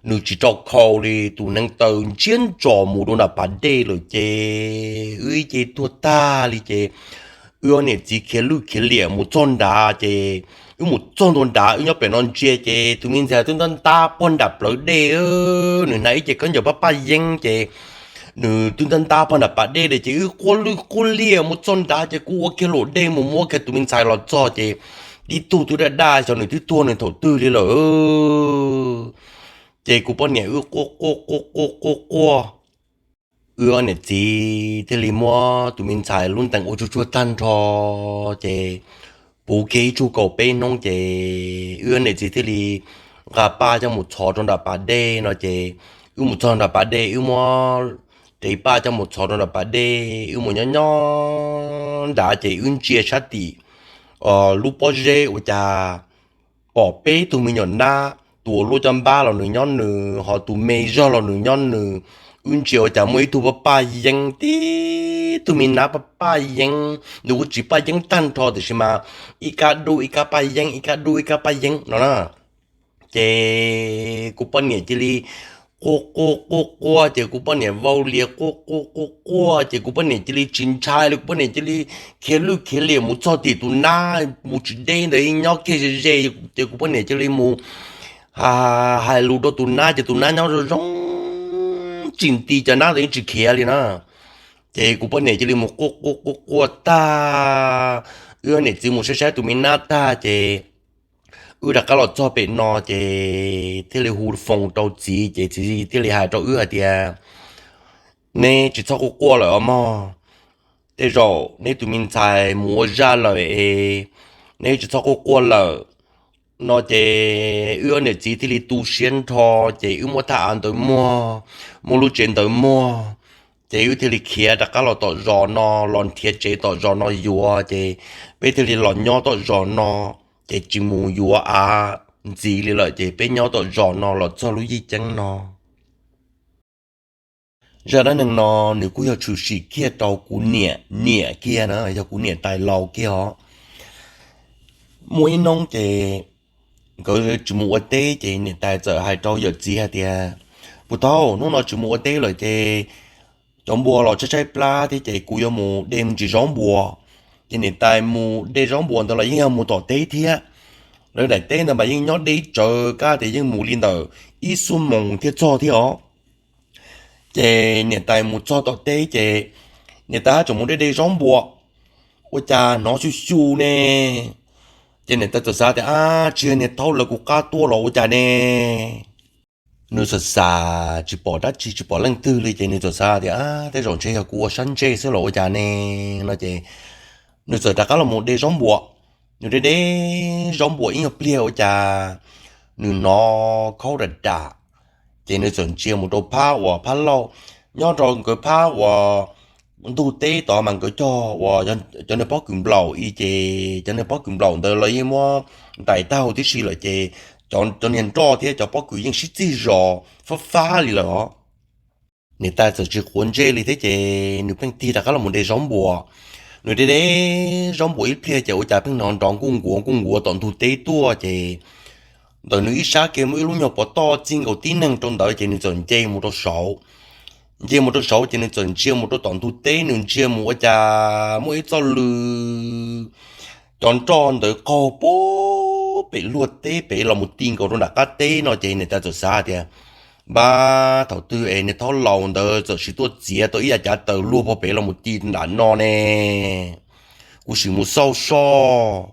nws tsis rau khau li, tus neev taw ntsiab ntsos mus rau nram pas dej lawm ces wb ib ce tuag tag li ces wb niam txiv khiav lwj khiav liam mus txog nrad ces wb mus txog ntua nrad wb nyob pem no ntsia ces tus me ntxhais twb ntab ntab pog nram plawv dej, nws hnav ib ce khaub ncaws paj paj yeeb ces nws twb ntab ntab pog nram pas dej li ces wb quaj lwj quaj liam mus txog nrad ces kuv ua kiag luam dej mus muab kiag tus me ntxhais los txog ces tib tug twb daj daj xyov nws twb tuag nws thaum twg li lawm. Ces kuv poj niam wb quaj quaj quaj quaj quaj quaj, wb niam txiv thiaj li muab tus me ntxhais lub ntees ua tsuag tsuag tag nrho ces puv kiag ib tsug kaum peb hnub ces wb niam txiv thiaj li nqa paj coj mus txhov rau nram pas dej no ces wb mus txog nram pas dej wb muab rev paj coj mus txhov rau nram pas dej wb mus nyob nyob nrad ces wb ntsia sab tim lub pob zeb ua cas pom peb tug me nyuam nab, tus ua luaj coj npab los nws nyob nws, ho tus me zog los nws nyob nws. Wb ntsia ua cas muaj ib tug paj paj yeeb, tib tug me nab paj paj yeeb, nws kuj tsis paj yeeb tag nrho tiam sis mas ib kab dub ib kab paj yeeb, ib kab dub ib kab paj yeeb no na. Ces kuv poj niam cia li quaj quaj quaj quaj ces kuv poj niam vau lias quaj quaj quaj quaj ces kuv poj niam cia li tsis ntshai li, kuv poj niam cia li khiav lwj khiav liam mus txog tim tus nab mus tsis deb ntawd nyob kiag ze ze, ces kuv poj niam cia li mus hais lus rau tus nab ces tus nab nyob zoo zoo tsis nti cov nab ntawd yeej tsis khiav li na. Ces kuv poj niam cia li mus quaj quaj quaj quaj tag, wb niam txiv mus saib saib tus me nab tag ces wb rov qab los txog pem no ces thiaj li hu foos rau txiv ces txiv thiaj li hais rau wb hais tias, neb tsis txhob quaj quaj lawm os mog, tej zaum neb tus me ntxhais mus ua zaj lawm es neb tsis txhob quaj quaj lawm no ces wb niam txiv thiaj li tu siab nrho ces wb muab thaj av ntawd muag, muab lub tsev ntawd muag ces wb thiaj li khiav rov qab los tom zos no, los nrhiav tsev tom zos no yuav ces peb thiaj li los nyob tom zos no ces tsis mus yuav av ntxiv li lawm ces peb nyob tom zos no los txog lub yij ceeb no. Zaj dab neeg no nws kuj yog tshwm sim kiag rau kuv niam niam kiag na, yog kuv niam tais laus kiag os. Muaj ib hnub ces nkawd tsis mus ua teb ces niam tais txawm hais rau yawm txiv hais tias, puas tau, hnub no tsis mus ua teb lawm ces cov npua los tshaib tshaib plab thiab ces kuv yuav mus de me ntsis zaub npua. Ces niam tais mus de zaub npua ntawd los yeej yog mus tom teb thiab. Lawv daim teb ntawd mas yeej nyob deb tsawv kab tias yeej mus li ntawm ib xuab moos thiaj txog thiab os. Ces niam tais mus txog tom teb ces niam tais tseem mus de de zaub npua, ua cas hnov xyu xyu ne. Ces niam tais txawm xav tias, ab, tsis yog niag thaub lawv kuv qab tuaj los ua cas ne. Nws txawm xav tsis pom dab tsi tsis pom leej twg li ces nws txawm xav tias, ab, tej zaum ntshe yog kuv ua sab ntsej xwb los ua cas ne no ces nws txawm rov qab los mus de zaub npua. Nws de de zaub npua ib nyuag pliag ua cas nws hnov khaub dam dam, ces nws txawm ntsia mus rau phab uas phab lauj, nyob rau nkawd phab uas ntug teb tod mas nkawd cog uas cov niag pob kws nplaum i ces cov niag pob kws nplaum ntawd los yeej muab ntais tag huv tib si lawm ces cov niag nroj thiab cov pob kws yeej sib txig zos fab fab li lawm os. Niam tais txawm tsis quav ntsej li thiab ces nws pheej tig rov qab los mus de zaub npua. Nws de de zaub npua ib pliag ces ua cas pheej hnov nrov nkuj nkuav nkuj nkuav tom ntug teb tuaj ces ntawm nws ib sab kiag muaj ib lub nyuag pov toj txij nkaus tib neeg rau ntawd ces nws txawm nce mus rau saud. Nce mus rau saud ces nws txawm ntsia mus rau tom ntug teb, nws ntsia mus ua cas muaj ib txoj lw cov nroj ntawd qaug pem luag teb pem los mus ti nkaus rau nram qab teb no ces niam tais txawm xav tias, npab, thaum twg es niag thaub laus ntawd txawm sim tuaj txiav tau ib yav cav taws luag pem los mus ti nram no ne, kuv sim mus xauj soj.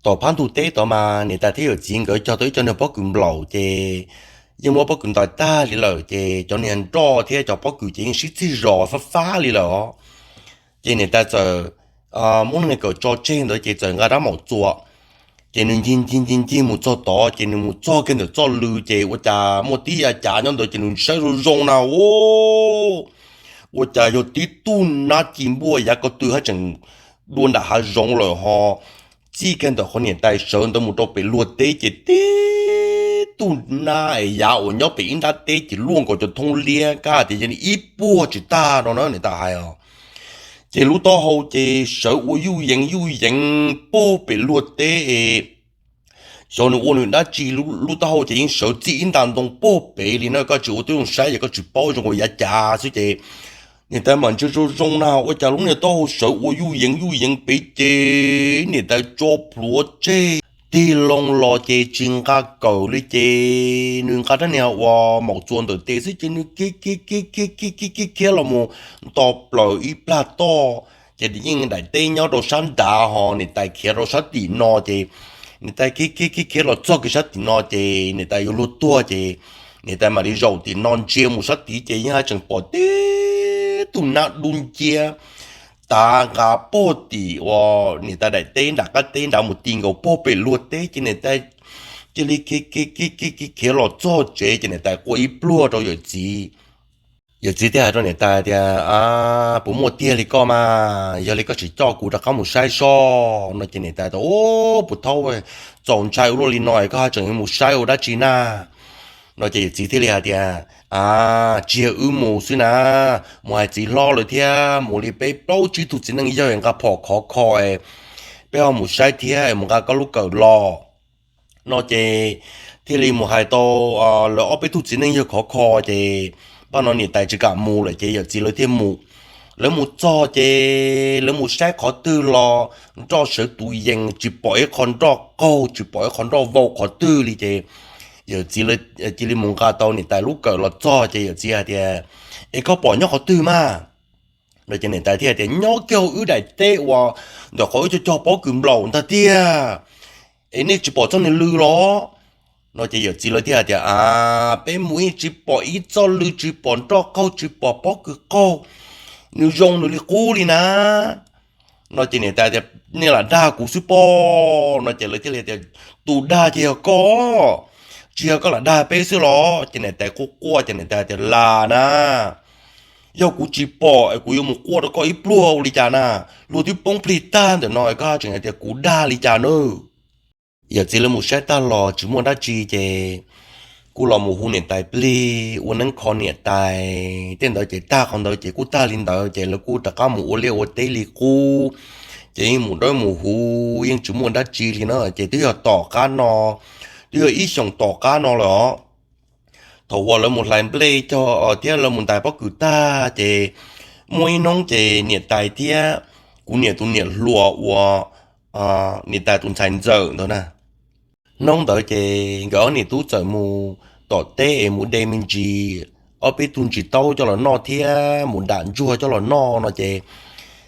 Tom phab ntug teb tod mas niam tais thiab yawm txiv nkawd cog tau ib co niag pob kws nplaum ces yeej muab pob kws ntais tag li lawm ces cov niag nroj thiab cov pob kws ces yeej sib txig zos fab fab li lawm os. Ces niam tais txawm muab niag kawm tso tseg ntawd ces txawm nqa rab maum txuas, ces nws ncig ncig ncig ncig mus txog tod ces nws mus txog kiag ntawm txoj lw ces ua cas muaj tib yav cav nyob ntawd ces nws saib zoo zoo na, ua cas yog tib tug nab ci npuaj yav ko tw haj tseem dua nram hav zoov lawm ho txij kiag ntawm qhov niam tais sawv ntawd mus rau pem luag teb ces tib tug nab es yav uas nyob pem ib nrab teb ces luaj nkaus cov thoob liab, kab tias yog ib puag tsis tag no na, niam tais hais os. Ces lub taub hau ces sawv ua yuj yees yuj yees pog pem luag teb es xyov nws ua nws dab tsi, lub taub hau ces yeej sawv txij ib nta ntoo pog pem li na, koj tsis ua tib zoo saib ces koj tsis paub, zoo nkaus yav cav xwb ces niam tais mam ntsia zoo zoo na, ua cas lub niag taub hau sawv ua yuj yees yuj yees pem ces niam tais tso plhuav tseg, tig loo los ces tsis nqa kawm li ces nws nqa rab niag uas maum txuas ntawm tes xwb ces nws khiav khiav khiav khiav khiav khiav khiav los mus nto plaws ib plag toj. Ces yeej daim teb nyob rau sab nrad ho niam tais khiav rau sab tim no ces niam tais khiav khiav khiav khiav los txog kiag sab tim no ces niam tais yuav luag tuag ces niam tais mam li zaum tim no ntsia mus sab tid ces yeej tseem pom tib tug nab dub nciab tav nqa pog tim uas niam tais daim teb nram qab teb nrad mus ti nkaus pog pem luag teb ces niam tais cia li khiav khiav los txog tsev ces niam tais quaj ib pluag rau yawm txiv. Yawm txiv thiaj hais rau niam tais tias, Puas muaj tiag li koj mas? Yog li koj tsis coj kuv rov qab mus saib soj no ces niam tais tias, Puas thaub, txaus ntshai ua luaj li no es koj tseem mus saib ua dab tsi na? No ces yawm txiv thiaj li hais tias, Tsis yog wb mus xwb na, mus hais txiv hlob lawv thiab, mus li peb plaub tsib tug txiv neej yawg nqa phom khov kho, peb ho mus saib thiab es mus nqa koj lub kawm los. No ces thiaj li mus hais tau lawv ob peb tug txiv neej yawg khov kho ces pab no niam tais tsis kam mus lawm ces yawm txiv lawv thiaj mus. Lawv mus txog ces lawv mus saib qhov twg los nroj sawv tus yees, tsis pom ib qho nroj qaug, tsis pom ib qho nroj vau qhov twg li ces yawm txiv cia li mus nqa tau niam tais lub kawm los txog ces yawm txiv hais tias, Es koj pom nyob qhov twg mas? No ces niam tais thiaj tias, Nyob kiag hauv wb daim teb uas ntawm qhov wb cog cog pob kws nplaum ntag tiag. Es nej tsis pom txoj niag lw los? No ces yawm txiv lawv thiaj hais tias, A, peb mus yeej tsis pom ib txoj lw, tsis pom nroj qaug, tsis pom pob kws qaug, nws zoo nws li qub li na. No ces niam tais tias, Nej lam dag kuv xwb pob. No ces lawv thiaj li tias, Tus dag ces yog koj, tsis yog koj lam dag peb xwb los? Ces niam tais quaj quaj ces niam tais tias, Lam na, yog kuv tsis pom es kuv yuav mus quaj rau koj ib pluag ua li cas na? Luag twb poob plig tag ntawm no es koj tseem hais tias kuv dag li cas na? Yawm txiv lawv mus saib tag los tsis muaj dab tsi ces kuj los mus hu niam tais plig ua neeb kho niam tais tej ntawd ces tag qhov ntawd ces kuj tag li ntawd ces lawv kuj rov qab mus ua liaj ua teb li qub. Ces yeej mus dawb mus huv yeej tsis muaj dab tsi li na ces twb yog tom qab no, twb yog ib xyoos tom qab no lawm os. Thaum uas lawv mus hlais nplej cog thiab lawv mus ntais pob kws tag ces muaj ib hnub ces niam tais thiab kuv niam tus niam hluas uas niam tais tus ntxhais ntxawm ntawd na, hnub ntawd ces nkawd ob niam tub txawm mus tom teb es mus de me ntsis, ob peb tug ntsis taub coj los noj thiab mus dam ntsuag coj los noj no ces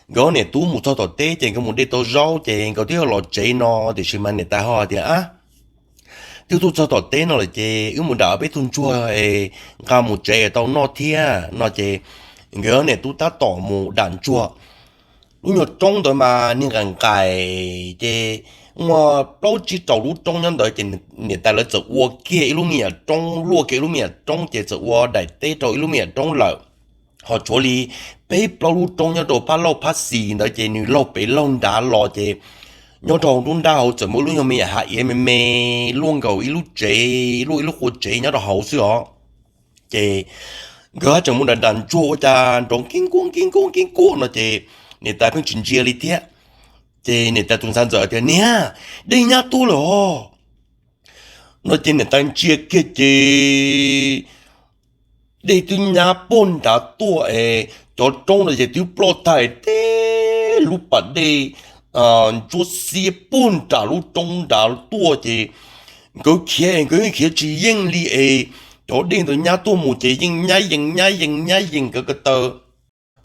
nkawd ob niam tub mus txog tom teb ces nkawd mus de tau zaub ces nkawd twb yuav los tsev no tiam sis mas niam tais ho tias, Ab, twb tuaj txog tom teb no lawm ces wb mus dam ob peb tug ntsuag es nqa mus tsev tau noj thiab no ces nkawd ob niam tub tab tom mus dam ntsuag. Lub nyuag roob ntawd mas niag nqaim nqaim ces muaj plaub tsib rau lub roob nyob ntawd ces niam tais lawv txawm ua kiag ib lub me nyuam roob, luaj kiag ib lub me nyuam roob ces txawm ua daim teb rau ib lub me nyuam roob lawm. Ho tshuav li peb plaub lub roob nyob rau phab laug phab xis ntawd ces nws laug pem laug nrad los ces nyob rau hauv nruab nrab hauv txawm muaj ib lub nyuag me nyuam hav iav me me luaj nkaus ib lub tsev, luaj ib lub qua tsev nyob rau hauv xwb os. Ces nkawd tseem mus dam dam ntsuag ua cas nrov kib nkuaj kib nkuaj kib nkuaj no ces niam tais pheej tsis ntsia li thiab. Ces niam tais tus ntxhais ntxawm tias, Niam, dej nyab tuaj lawm os. No ces niam tais ntsia kiag ces dej twb nyab puag nrad tuaj es cov roob no ces twb ploj tag teb lub pas dej ntsuab xiab puag nram lub roob nrad tuaj ces nkawd khiav es nkawd yeej khiav tsis yeej li es cov dej ntawd nyab tuaj mus ces yeej nyab yees nyab yees nyab yees nkawd ko taw.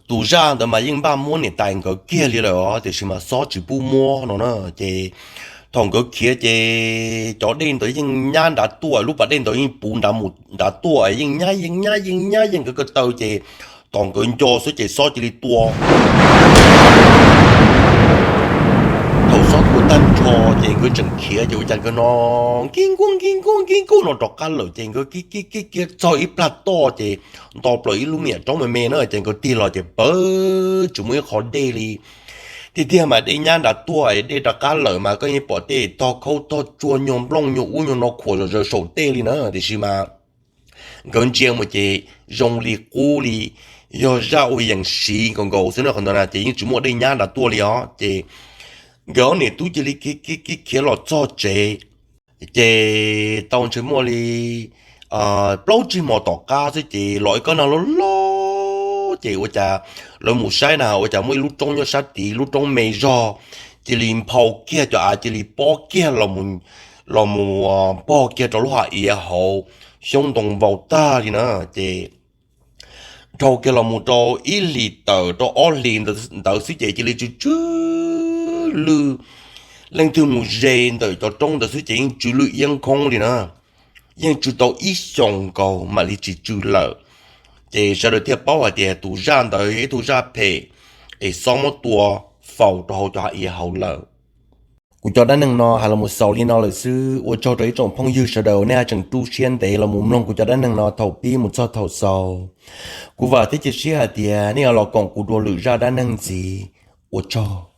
Tus zaj ntawd mas yeej npaj muab niam tais nkawd kiag li lawm os tiam sis mas xob tsis pub muab no na. Ces thaum nkawd khiav ces cov dej ntawd yeej nyab nrad tuaj, lub pas dej ntawd yeej puv nrad mus nrad tuaj, yeej nyab yees nyab yees nyab yees nkawd ko taw ces tos nkawd nco xwb ces xob cia li tua. Thaum xob tua tag nrho ces nkawd tseem khiav ces ua cas nkawd no nkib nkuaj nkib nkuaj nkib nkuaj no rov qab lawm ces nkawd khiav khiav khiav txog ib plag toj ces nto plaws ib lub me nyuam roob me me na ces nkawd tig los ces pawv tsis muaj ib qho dej li. Tiag tiag mas dej nyab nrad tuaj dej rov qab lawm mas koj yeej pom tej tog khaub tog tsuag nyuag nplooj nyuag ub nyuag no khuam zom zaws saum tej li na, tiam sis mas nkawd ntsia mus ces zoo li qub li yog zaj uas yeem siv nkaus nkaus xwb no. Qhov ntawd na ces yeej tsis muaj dej nyab nrad tuaj li os. Ces nkawd ob niam tub cia li khiav los txog tsev, ces tau ntshe muaj li plaub tsib hmo tom qab xwb ces los ib kob nag loj loj, ces ua cas lawv mus saib na ua cas muaj ib lub roob nyob sab tid, lub roob me zog, cia li nphau kiag cov av cia li pob kiag los mus npog kiag rau lub hav iav hauv xyoob ntoo vau tag li na. Ces dhau kiag los mus rau ib hlis tawm rau ob hlis ntawd xwb ces cia li tsw tsw lwj. Leej twg mus ze ntawm cov roob ntawd xwb ces yeej tsw lwj iab nkhoob li na. Yeej tsw tau ib xyoos nkaus mam li tsis tsw lawm. Ces sawv daws thiaj paub hais tias tus zaj ntawd yog ib tug zaj phem es xob muab tua faus rau hauv cov hav iav hauv lawm. Kuv cov dab neeg no hais los mus xaus li no lawm xwb. Ua tsaug rau ib tsoom phooj ywg sawv daws nej tseem rub siab ntev los mus mloog kuv cov dab neeg no thaum pib mus txog thaum xaus. Kuv vam thiab cia siab hais tias nej yuav los koom kuv dua lwm zaj dab neeg ntxiv. Ua tsaug.